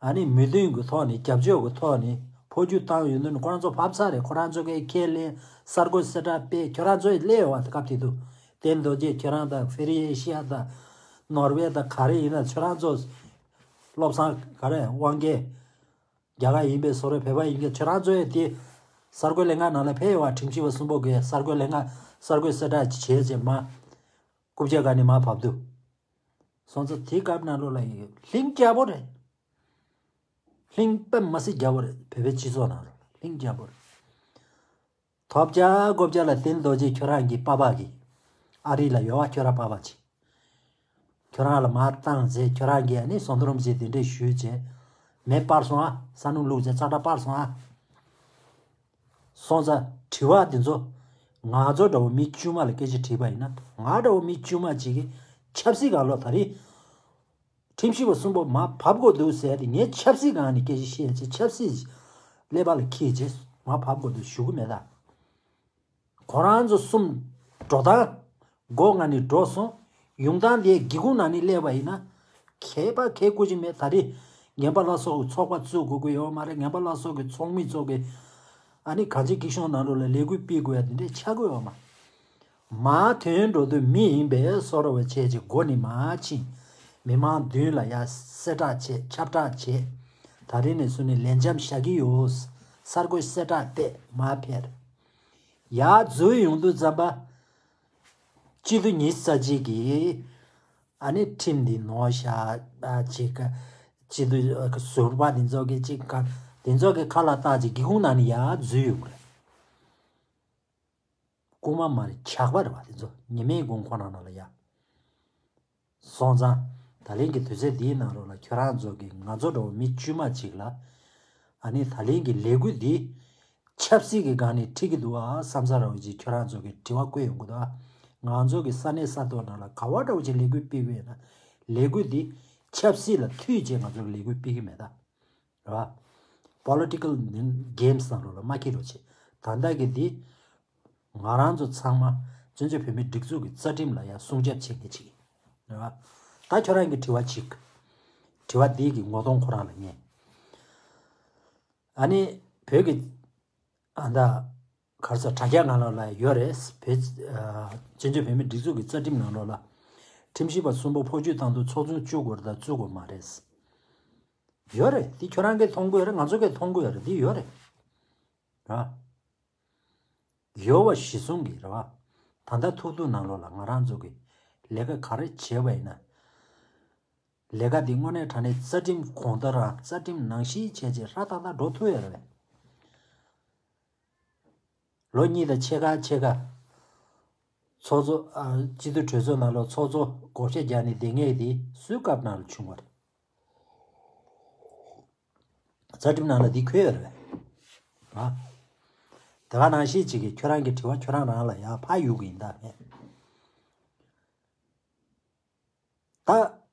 ཨ་ནི་མོས་མཐུན་གྱི་ཐོག་ནས་རྒྱབ་སྐྱོར་གྱི་ཐོག་ནས་འཕོ་འགྱུར་བཏང་ཡོད་དུས་ཁོ་རང་ཚོ་བབས་ཚར་རེད། ཁོ་རང་ཚོ་གའི་ཁས་ལེན་གསར་འགོད་གསལ་བསྒྲགས་སྤེལ་ཁྱོད་རང་ཚོ་ཡི་སླེབས་ཡོད་བ་སྐབས་དེ་དུས་བསྟན་རྡོ་རྗེ་ཁྱོད་རང་དང་ཧྥེ་རི་ཨེ་ཤི་ཡ་དང་ནོར་ཝེ་དང་ག་རེ་ཡིན་ན་ཁྱོད་རང་ཚོ་བློ་བཟང་ག་རེ་དབང་རྒྱལ། རྒྱ་གར་ཡིན་པའི་བཟོ་རེད། བོད་པ་ཡིན་མཁན་ཁྱོད་རང་ཚོ་ཡང་དེ་གསར་འགོད་ལས་ཁང་ནང་ལ་ཕེབས་ཡོང་བ། ཁྲིམས་ཞིབ་པ་གསུམ་པོ་གིས་གསར་འགོད་ལས་ཁང་གསར་འགོད་གསལ་བསྒྲགས་བྱས་རྗེས་མ་རྐུབ་བཀྱག་སྒང་ནས་མར་བབས་དུས། སོང་ཙང་དེའི་སྐབས་ནང་ལོགས་ལ་ཡིན་ལྷིང་རྒྱ་པོ་རེད། ལྷིང་དཔེ་མ་སྲིད་རྒྱ་པོ་རེད། བོད་པའི་སྤྱི་ཚོགས་ནང་ལོགས་ལ་ལྷིང་རྒྱ་པོ་རེད། ཐོབ་རྒྱ་གོ་བརྒྱ་ལ་བརྟེན་རྡོ་རྗེ་ཁྱོད་རང་གི་པ་ཕ་གི་ཨ་རི་ལ་ཡོད་བ་ཁྱོད་རང་པ་ཕ་ཅིག་ཁྱོད་རང་ལ་མ་བཏང་ཚེ་ཁྱོད་རང་གིས་ནི་སོང་དོ་རུམ་ཅིག་དེ་འདྲས་ཞུས་བྱས་མེ་སྤར་སོང་ཨ། ས་སྣུམ་བླུགས་བྱས་ཙག་སྒྲ་སྤར་སོང་ཨ། སོང་ཙང་དྲི་བ་འདི་ཚོ་ང་ཚོ་འདྲ་བོ་མི་དཀྱུས་མ་ལ་སྐད་ཆ་དྲིས་པ་ཡིན་ན་ང་འདྲ་བོ་མི་དཀྱུས་མ་ཅིག་གིས་ཆབ་སྲིད་གང་ལོ་ད་རེས། ཁྲིམས་ཞིབ་པ་གསུམ་པོ་མར་བབས་དགོས་འདུག་ཟེར་ཏེ་ངས་ཆབ་སྲིད་སྒང་ནས་སྐད་ཆ་བཤད་ཅེས་ཆབ་སྲིད་ཀླད་པ་ལ་འཁྱེར་ཅེས་མར་བབས་དགོས་འདུག་ཞུ་གི་མེད་ད། ཁོ་རང་ཚོ་གསུམ་འགྲོ་སྟངས་སྒོ་ང་ནས་འགྲོ་སོང་། ཡོང་སྟངས་དེ་སྒེའུ་ཁུང་ནང་ནས་སླེབས་པ་ཡིན་ན་ཁྱད་པར་གང་ཡང་ཅིག་མེད། ད་རེས་ངན་པ་ལ་སོགས་ཀྱི་ཚོགས་པ་བཙུགས་དགོས་ཀྱི་ཡོད་མ་རེད། ངན་པ་ལ་སོགས་ཀྱི་ཚོགས་མི་ཚོ་གི་ཨ་ནི་གང་ཅི་སྐྱིད་གཤོངས་ནང་ལོགས་ལ་ལས་འགུལ་སྤེལ་དགོས་ཡ་དེ་འདྲས་ཆགས་ཀྱི་ཡོད་མ། མར་ཐོན་འགྲོ་དུས་མི་ཡིན་པས་སོ་ར་བའི་ཆས་ཀྱི་སྒོ་ནས་མར་ཕྱིན། མི་མང་མདུན་ལ་ཡར་གསལ་བསྒྲགས་བྱས་ཁྱབ་བསྒྲགས་བྱས། ད་རེས་ནས་བཟུང་ནས་ལས་འཆམ་བཞག་གི་ཡོད། གསར་འགོད་གསལ་བསྒྲགས་སྤེལ་མར་ཕེབས། ཡར་འཛུལ་ཡོང་དུས་ཙམ་པ། སྤྱི་འཐུས་ཉི་ཤུ་རྩ་གཅིག་གིས་ཨ་ནི་ཁྲིམས་འདི་ནོར་བཞག་ཅིག་སྤྱི་འཐུས་ཟུར་པ་འདི་ཚོ་གི་ཅིག་ཁ་འདི་ཚོ་གི་ཁ་ལ་བཏགས་ཅིག་སྒེའུ་ཁུང་ནང་ནས་ཡར་འཛུལ་ཡོང་གི་རེད། རྐུན་མ་མ་རེད་ཇག་པ་རེད་བ་དེ་ཚོ་ཉི་མའི་དགུང་ཁོ་རང་ནང་ལ་ཡ། སོང་ཙང་ད་ལན་གྱི་དུས་ཚོད་འདིའི་ནང་ལོགས་ལ་ཁྱོད་རང་ཚོ་གི་ང་ཚོ་འདྲ་བོ་མི་དཀྱུས་མ་ཅིག་ལ་ཨ་ནི་ད་ལན་གྱི་ལས་འགུལ་འདི་ཆབ་སྲིད་ཀྱི་སྒང་ནས་ཁྲིད་ཀྱི་འདུག་ཨ་བསམ་ས་ར་བ་ཅིག་ཁྱོད་རང་ཚོ་གི་དྲི་བ་བཀོད་ཡོང་གི་འདུག་ཨ། ང་ཚོ་གི་ས་གནས་ས་ཐོག་ནང་ལ་ག་བ་འདྲ་བོ་ཅིག་ལས་འགུལ་སྤེལ་གི་ཡོད་ན་ལས་འགུལ་འདི་ཆབ་སྲིད་ལ་མཐུད་བྱས་ང་ཚོ་གི་ལས་འགུལ་སྤེལ་གི་མེད་ད། རེད་བ། Political games ནང་ལོགས་ལ་མ་འཁྱེར་རོགས་བྱེད། ད་ལྟ་གི་འདི་ང་རང་ཚོ་ཚང་མ་བཙན་བྱོལ་བོད་མིའི་སྒྲིག་འཛུགས་ཀྱི་རྩ་ཁྲིམས་ལ་ཡང་སྲུང་སྐྱོབ་བྱེད་མཁན་ཅིག་ཡིན། རེད་བ། ད་ཁྱོད་རང་གི་དྲི་བ་གཅིག་དྲི་བ་འདི་གི་ངོ་གདོང་ཁོ་རང་ལ་ཉན། ཨ་ནི་བོད་ཀྱི་ཨ་ད་ག་རེ་ཟེར་དྲ་རྒྱ་ནང་ལོགས་ལ་ཡོད་རེད། བོད་ཨ་བཙན་བྱོལ་བོད་མིའི་སྒྲིག་འཛུགས་ཀྱི་རྩ་ཁྲིམས་ནང་ལོགས་ལ་ཁྲིམས་ཞིབ་པ་གསུམ་པོ་འཕོ་འགྱུར་བཏང་དུས་ཚོགས་ཆུང་བཙུགས་དགོས་རེད་དང་བཙུགས་དགོས་མ་རེད། ཡོད་རེད། དེ་ཁྱོད་རང་གིས་མཐོང་གི་ཡོད་རེད། ང་ཚོ་གིས་མཐོང་གི་ཡོད་རེད། དེ་ཡོད་རེད། ར། ཡོད་པ་གཞི་བཟུང་གི་རེད་བ། ད་ལྟ་ཐུག་ཐུག་ནང་ལོགས་ལ་ང་རང་ཚོ་གི་ལས་ཀ་ག་རེ་བྱས་པ་ཡིན་ན། ལས་ཀ་འདི་དངོས་གནས་དྲང་གནས་རྩ་ཁྲིམས་གོང་ལྟར་རང་རྩ་ཁྲིམས་ནང་བཞིན་བྱས་རྗེས་ཧྲ་ཏག་ཏག་འགྲོ་ཐུབ་ཡོད་རེད། ལོ་གཉིས་དང་ཕྱེད་ཀ་ཕྱེད་ཀ་ཚོགས་གཙོ་ཨ་སྤྱི་འཐུས་གྲོས་ཚོགས་ནང་ལོགས་ཚོགས་གཙོ་བགོ་བཤའ་རྒྱག་ནས་བསྡད་མཁན་དེ་སུའི་སྐབས་ནང་ལ་བྱུང་བ་རེད། རྩ་ཁྲིམས་ནང་ལ་འདི་འཁོད་ཡོད་རེད་པས། ཨ། དེ་ག་ནང་བཞིན་ཅིག་གིས་ཁྱོད་རང་གི་དྲི་བ་ཁྱོད་རང་རང་ལ་ཡར་ཕར་གཡུག་གི་ཡིན་ད་མེད། ད།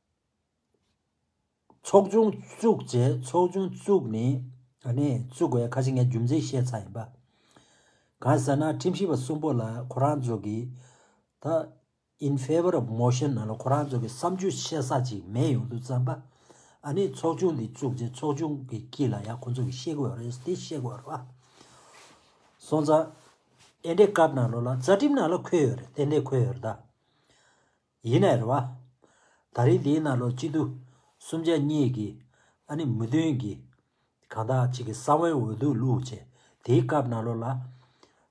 ཚོགས་ཆུང་བཙུགས་རྗེས་ཚོགས་ཆུང་བཙུགས་ནས་ཨ་ནི་བཙུགས་དགོས་ཡ་ཁ་ཅིག་ངས་རྒྱུ་མཚན་བཤད་ཚར་ཡིན་པ། གང་ཟེར་ན་ཁྲིམས་ཞིབ་པ་གསུམ་པོ་ལ་ཁོ་རང་ཚོ་གི་ད་in favour of motion ནང་ལ་ཁོ་རང་ཚོ་གི་བསམ་ཚུལ་བཤད་ས་ཅིག་མེད་ཡོང་དུས་ཙམ་པ། ཨ་ནི་ཚོགས་ཆུང་འདི་བཙུགས་རྗེས་ཚོགས་ཆུང་གི་དཀྱིལ་ལ་ཡང་ཁོ་ཚོ་གི་བཤད་དགོས་རེད། དེ་བཤད་དགོས་རེད་བ། སོང་ཙང་ཨེ་འདྲའི་སྐབས་ནང་ལོགས་ལ་རྩ་ཁྲིམས་ནང་ལ་འཁོད་ཡོད་རེད། ཏན་ཏན་འཁོད་ཡོད་རེད་ད། ཡིན་ནའི་རེད་བ། ད་རེས་དེའི་ནང་ལོགས་སྤྱི་འཐུས་གསུམ་ཆ་གཉིས་ཀྱི་ཨ་ནི་མོས་མཐུན་གྱི་གང་དག་ཅིག་གི་གསང་བའི་འོས་བསྡུ་བླུགས་བྱས། དེའི་སྐབས་ནང་ལོགས་ལ་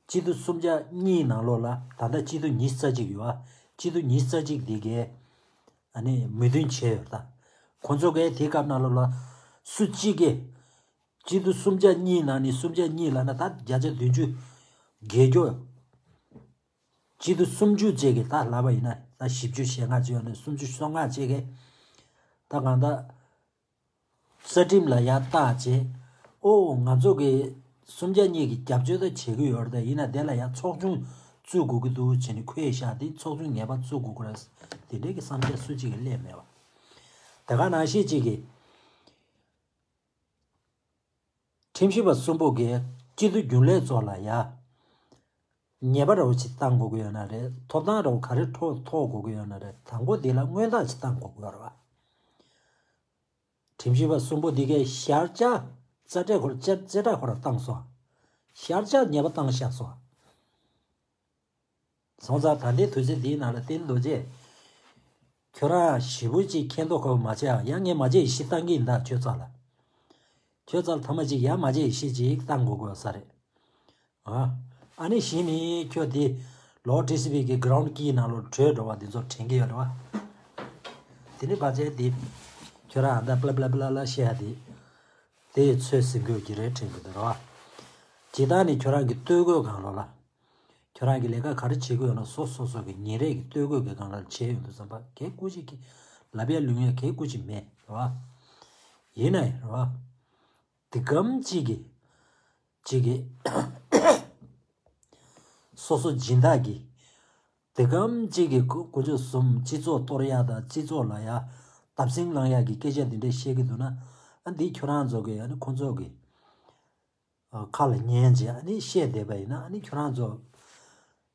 སྤྱི་འཐུས་གསུམ་ཆ་གཉིས་ནང་ལོགས་ལ་ད་ལྟ་སྤྱི་འཐུས་ཉི་ཤུ་རྩ་གཅིག་ཡོད་ཨ། སྤྱི་འཐུས་ཉི་ཤུ་རྩ་གཅིག་འདི་གས་ཨ་ནི་མོས་མཐུན་བྱས་ཡོད་ད། ཁོང་ཚོ་གས་དེའི་སྐབས་ནང་ལོགས་ལ་སུ་གཅིག་གིས་སྤྱི་འཐུས་གསུམ་ཆ་གཉིས་ནང་ནས་གསུམ་ཆ་གཉིས་ལབ་ན་ད་བརྒྱ་ཆ་བདུན་ཅུ་བརྒལ་རྒྱུ། སྤྱི་འཐུས་སུམ་ཅུ་བཅས་ཀྱིས་ད་ལབ་པ་ཡིན་ན་ད་བཞི་བཅུ་ཞེ་ལྔ་བཅས་ཡོད་ན་སུམ་ཅུ་སོ་ལྔ་བཅས་ཀྱིས་ད་གང་ལྟར་རྩ་ཁྲིམས་ལ་ཡར་བལྟས་བྱས། ཨོ་ང་ཚོ་གི་གསུམ་ཆ་གཉིས་ཀྱི་རྒྱབ་སྐྱོར་ད་བྱེད་ཀྱི་ཡོད་རེད། ད་ཡིན་ན་དེ་ལ་ཡང་ཚོགས་ཆུང་བཙུགས་དགོས་ཀྱི་འདུག་བྱས་ནས་འཁོད་བཞག་དེ་ཚོགས་ཆུང་ངེས་པར་བཙུགས་དགོས་ཀྱི་རེད། དེ་འདྲའི་གི་བསམ་འཆར་སུ་གཅིག་གིས་སླེབས་མེད་པ། དེ་ག་ནང་བཞིན་གཅིག་གིས། ཁྲིམས་ཞིབ་པ་གསུམ་པོ་གིས་སྤྱི་འཐུས་རྒྱུན་ལས་ཚོ་ལ་ཡ། ཉེས་པ་འདྲ་བོ་ཅིག་བཏང་དགོས་ཀྱི་ཡོད་ན་རེད། ཐོབ་ཐང་འདྲ་བོ་ག་རེ་ཐོབ་ཐོབ་དགོས་ཀྱི་ཡོད་ན་རེད། དང་པོ་འདི་ལ་སྔོན་བརྡ་ཅིག་བཏང་དགོས་ཀྱི་ཡོད་རེད་བ། ཁྲིམས་ཞིབ་པ་གསུམ་པོ་འདི་གས་ཞར་བཅར་རྩ་ཁྲལ་ཁོ་ར་རྩ་རྩ་ཁྲལ་ཁོ་ར་བཏང་སོང་། ཞར་བཅར་ཉེས་པ་བཏང་བཞག་སོང་། སོང་ཙང་ད་ལྟའི་དུས་ཚོད་འདིའི་ནང་ལ་བསྟན་རྡོ་རྗེ། ཁྱོད་རང་ཞེ་པོ་ཅིག་མཁྱེན་རྟོགས་ཁ་པོ་མ་བྱེད་ཨ། ཡང་ངས་མ་བརྗེད་ཡེ་ཤེས་བཏང་གི་ཡིན་ད་ཁྱོད་རྩ་ལ། ཁྱོད་རྩ་ལ་ཐ་མ་ཅིག་ཡང་མ་བརྗེད་ཡེ་ཤེས་ཅིག་བཏང་དགོས་དགོས་ས་རེད། ཨ། ཨ་ནི་གཞི་ནས་ཁྱོད་དེ་ལོ་ཊི་སི་བི་གི་གྷི་རའུན་ཌི་ཀི་ནང་ལོ་བྲོས་འགྲོ་བ་འདི་ཚོ་དྲན་གི་ཡོད་རེད་བ། དེ་ནི་བར་ཆད་དེ་ཁྱོད་རང་ཨ་ད་པླ་པླ་པླ་ལ་བཤད་ཡ་དེ། དེ་ཚོད་ཟིན་དགོས་ཀྱི་རེད་དྲན་གི་འདུག་རེད་བ། ཇི་ལྟར་ནི་ཁྱོད་རང་གི་སྟོད་གོས་སྒང་ལོགས་ལ། ཁྱོད་རང་གི་ལས་ཀ་ག་རེ་བྱེད་དགོས་ཡོད་ན་སོ་སོ་སོ་གི་ཉིན་རེ་གི་སྟོད་གོས་ཀྱི་སྒང་ལ་བྱས་ཡོང་དུས་ཙམ་པ་གལ་སྐུ་ཅིག་གི་ལབ་ཡ་ལུང་ཡ་གལ་སྐུ་ཅིག་མེད་རེད་བ། ཡིན་ནའི་རེད་བ། དེ་གམ་གཅིག་གི་གཅིག་གི་སོ་སོ་སྦྱིན་བདག་གི་དེ་གམ་གཅིག་གི་དཀོན་མཆོག་གསུམ་སྤྱི་ཚོགས་གཏོར་ཡ་དང་སྤྱི་ཚོགས་ལ་ཡ་བརྡབ་གསིག་བསླང་ཡ་གི་སྐད་ཆ་འདི་འདྲ་བཤད་ཀྱི་འདུག་ན། ཨ་འདི་ཁྱོད་རང་ཚོ་གི་ཨ་ནི་ཁོང་ཚོ་གི་ཁ་ལ་ཉན་བྱས་ཨ་ནི་བཤད་བསྡད་པ་ཡིན་ན་ཨ་ནི་ཁྱོད་རང་ཚོ་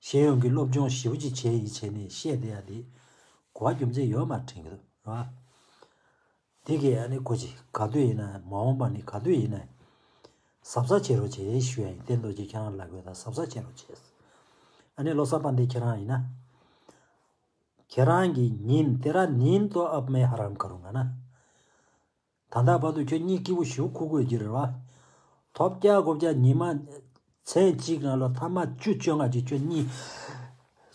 ཤེས་ཡོན་གྱི་སློབ་སྦྱོང་ཞེ་པོ་ཅིག་བྱས་ཡིན་བྱས་ནས་བཤད་བསྡད་ཡ་དེ་གོ་བ་རྒྱུ་མཚན་ཡོད་མ་དྲན་གྱི་འདུག་རེད་བ། དེ་གས་ཨ་ནི་ཁོ་ཅིག་ག་དུས་ཡིན་ན་མ་འོངས་པ་ནི་ག་དུས་ཡིན་ན་གཟབ་གཟབ་བྱེད་རོགས་བྱེད་ཞུ་ཡ་ཡིན། བསྟན་རྡོ་རྗེ་ཁྱེད་རང་ལ་དགོས་ད་གཟབ་གཟབ་བྱེད་རོགས་བྱེད། ཨ་ནི་བློ་བཟང་དཔལ་ལྡན་ཁྱེད་རང་ཡིན་ན་ཁྱེད་རང་གི་ཉིན་དེ་ར་ཉིན་ཏོ་ཨབ་མེ་ཧ་རམ་ཁ་རུ་ང་ན། ད་ལྟ་བར་དུ་ཁྱོད་གཉིད་སྐྱིད་པོ་ཞིག་ཁུག་དགོས་ཀྱི་རེད་བ། ཐོབ་རྒྱག་དགོས་རྒྱག་ཉི་མ་མཚན་གཅིག་ནང་ལ་ཐ་མ་བཅུ་བཅོ་ལྔ་ཅིག་ཁྱོད་གཉིད་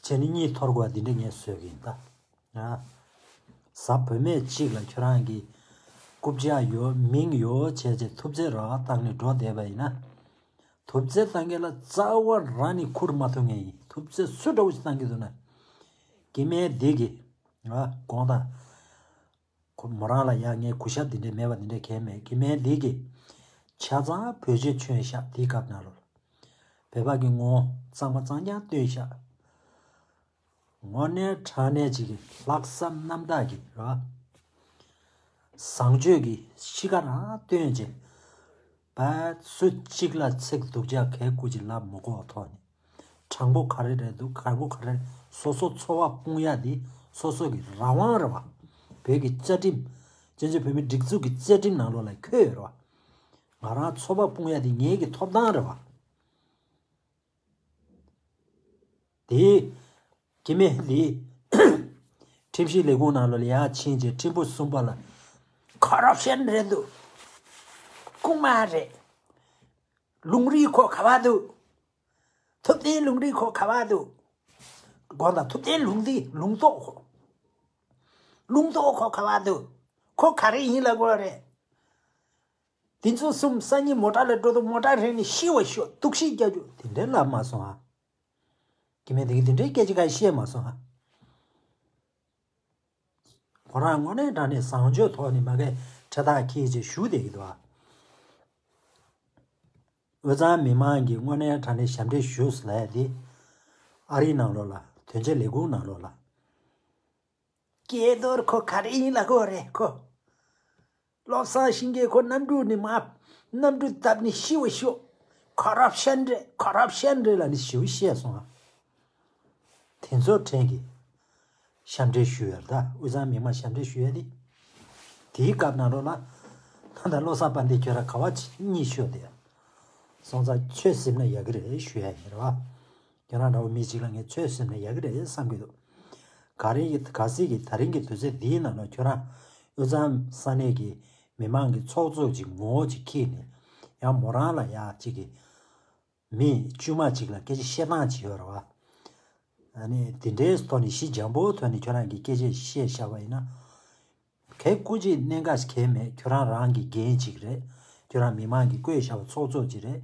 བྱས་ནས་གཉིད་འཐོར་དགོས་པ་འདི་འདྲ་ངས་བཟོས་ཀྱི་ཡིན་ད། ཨ། གཟའ་བུད་མེད་གཅིག་ལ་ཁྱོད་རང་གི་རྐུབ་བཀྱག་ཡོད་མིང་ཡོད་བྱས་བྱས་ཐུབ་ཚོད་རག་བཏང་ནས་འགྲོ་བསྡད་པ་ཡིན་ན། ཐུབ་ཚོད་བཏང་མཁན་ལ་རྩ་བ་རང་ནས་ཁུར་མ་ཐུབ་མཁན་ཡིན། ཐུབ་ཚོད་སུ་འདྲ་བོ་ཞིག་བཏང་གི་འདུག་ན། སྐྱེ་དམན་འདི་གི་ཨ་དགོངས་དག་ཁོ་མོ་རང་ལ་ཡང་ངས་གུས་ཞབས་འདི་འདྲས་མེད་པ་འདི་འདྲས་གང་མེད། སྐྱེ་དམན་འདི་གིས་ཆ་ཚང་བེད་སྤྱོད་བྱས་ཤག་དེའི་སྐབས་ནང་ལོགས་ལ། བོད་པ་གི་ངོ་བོ་གཙང་མ་གཙང་རྐྱང་སྟོན་ཤག་དངོས་གནས་དྲང་གནས་ཅིག་གི་ལྷག་བསམ་རྣམ་དག་གི་ར། བཟང་སྤྱོད་ཀྱི་གཤིས་ཀ་རང་སྟོན་བྱས། བ་སུ་གཅིག་ལ་ཚིག་སྡུག་ཅག་གས་སྐུ་ཅིག་ལབ་མི་དགོས་པ་ཐོག་ནས། དྲང་པོ་ག་རེ་རེད་འདུག་དྲང་པོ་ག་རེ་རེད། སོ་སོ་འཚོ་བ་སྤུངས་ཡ་འདི་སོ་སོ་གི་རང་དབང་རེད་བ། བོད་ཀྱི་བཅའ་ཁྲིམས། བཙན་བྱོལ་བོད་མིའི་སྒྲིག་འཛུགས་ཀྱི་བཅའ་ཁྲིམས་ནང་ལོགས་ལ་འཁོད་ཡོད་རེད་བ། ང་རང་འཚོ་བ་སྤུངས་ཡ་འདི་ངེད་ཀྱི་ཐོབ་ཐང་རེད་བ། དེ་སྐྱེ་དམན་འདི་ཁྲིམས་ཞིབ་ལས་ཁུངས་ནང་ལོགས་ལ་ཡར་ཕྱིན་རྗེས་ཁྲིམས་དཔོན་གསུམ་པ་ལ་ཁོ་རབ་ཤན་རེད་འདུག་རྐུན་མ་རེད། ལུང་རིགས་ཁོ་ག་བ་འདུག་ཐུབ་བསྟན་ལུང་རིགས་ཁོ་ག་བ་འདུག་དགོངས་དག་ཐུབ་བསྟན་ལུང་རིགས་ལུང་རྟོགས་ཁོ། ལུང་རྟོགས་ཁོ་ག་བ་འདུག་ཁོ་ག་རེ་ཡིན་ལབ་དགོས་རེད། དེ་ཚོ་གསུམ་སང་ཉིན་མོ་ཊ་ལ་འགྲོ་དུས་མོ་ཊ་རེད་ནས་ཤི་བ་ཤོག་འདུག་ཤི་རྒྱག་རྒྱུ་དེ་འདྲའི་ལབ་མ་སོང་ཨ། སྐྱེ་དམན་དེ་གིས་དེ་འདྲའི་སྐད་ཆ་གང་བཤད་མ་སོང་ཨ། ཁོ་རང་དངོས་གནས་དྲང་གནས་བཟང་སྤྱོད་ཐོག་ནས་མ་གི་ཁྲ་ཐག་འཁྱེར་བྱས་བཞུགས་བསྡད་ཀྱི་འདུག་ཨ། དབུས་གཙང་མི་མང་གིས་དངོས་གནས་དྲང་གནས་ཞབས་འདྲེན་ཞུས་ལབ་ཡ་དེ། ཨ་རིའི་ནང་ལོགས་ལ་དོན་གཅོད་ལས་ཁུངས་ནང་ལོགས་ལ། སྐལ་རྡོར་ཁོ་ག་རེ་ཡིན་ལབ་དགོས་རེད་ཁོ། བློ་བཟང་ཤིང་གིས་ཁོ་གནམ་གྲུ་ནས་མར་གནམ་གྲུ་བརྡབས་ནས་ཤི་བ་ཤོག་ཁོ་རབ་ཤན་རེད། ཁོ་རབ་ཤན་རེད་ལབ་ནས་ཞེ་པོ་བཤད་སོང་ཨ། དེ་ཚོ་ཕྲན་གྱིས་ཞབས་འདྲེན་ཞུ་ཡོད་རེད་ད། དབུས་གཙང་མི་མང་ཞབས་འདྲེན་ཞུ་ཡོད་དེ། དེའི་སྐབས་ནང་ལོགས་ལ་ད་ལྟ་བློ་བཟང་དཔལ་ལྡན་ཁྱོད་རང་ག་བ་གཉིད་ཤོར་དེ། སོང་ཙང་ཆོས་ཟིན་ན་ཡག་གི་རེད་ཞུ་ཡ་ཡིན་རེད་བ། ཁྱོད་རང་འདྲ་བོ་མི་གཅིག་ལ་ངས་ཆོས་ཟིན་ན་ཡག་གི་རེད་བསམ་གྱི་འདུག་ག་རེ་ཡིན་ག་སྲིད་ཀྱི་ད་རིང་གི་དུས་ཚོད་འདིའི་ནང་ལ་ཁྱོད་རང་དབུས་གཙང་ས་གནས་ཀྱི་མི་མང་གི་ཚོགས་གཙོ་ཅིག་ངོ་བོ་ཅིག་འཁྱེར་ནས་ཡང་མོ་རང་ལ་ཡ་གཅིག་གི་མི་དཀྱུས་མ་གཅིག་ལ་སྐད་ཆ་བཤད་སྟངས་ཅིག་ཡོད་རེད་བ། ཨ་ནི་དེ་འདྲའི་ཐོག་ནས་གཞི་འཇམ་པོའི་ཐོག་ནས་ཁྱོད་རང་གིས་སྐད་ཆ་བཤད་བཞག་པ་ཡིན་ན། གལ་སྐུ་མཁྱེན་གནད་འགག་གལ་མེད། ཁྱོད་རང་རང་གི་འགན་ཅིག་རེད། ཁྱོད་རང་མི་མང་གིས་བསྐོས་བཞག་པ་ཚོགས་གཙོ་ཅིག་རེད།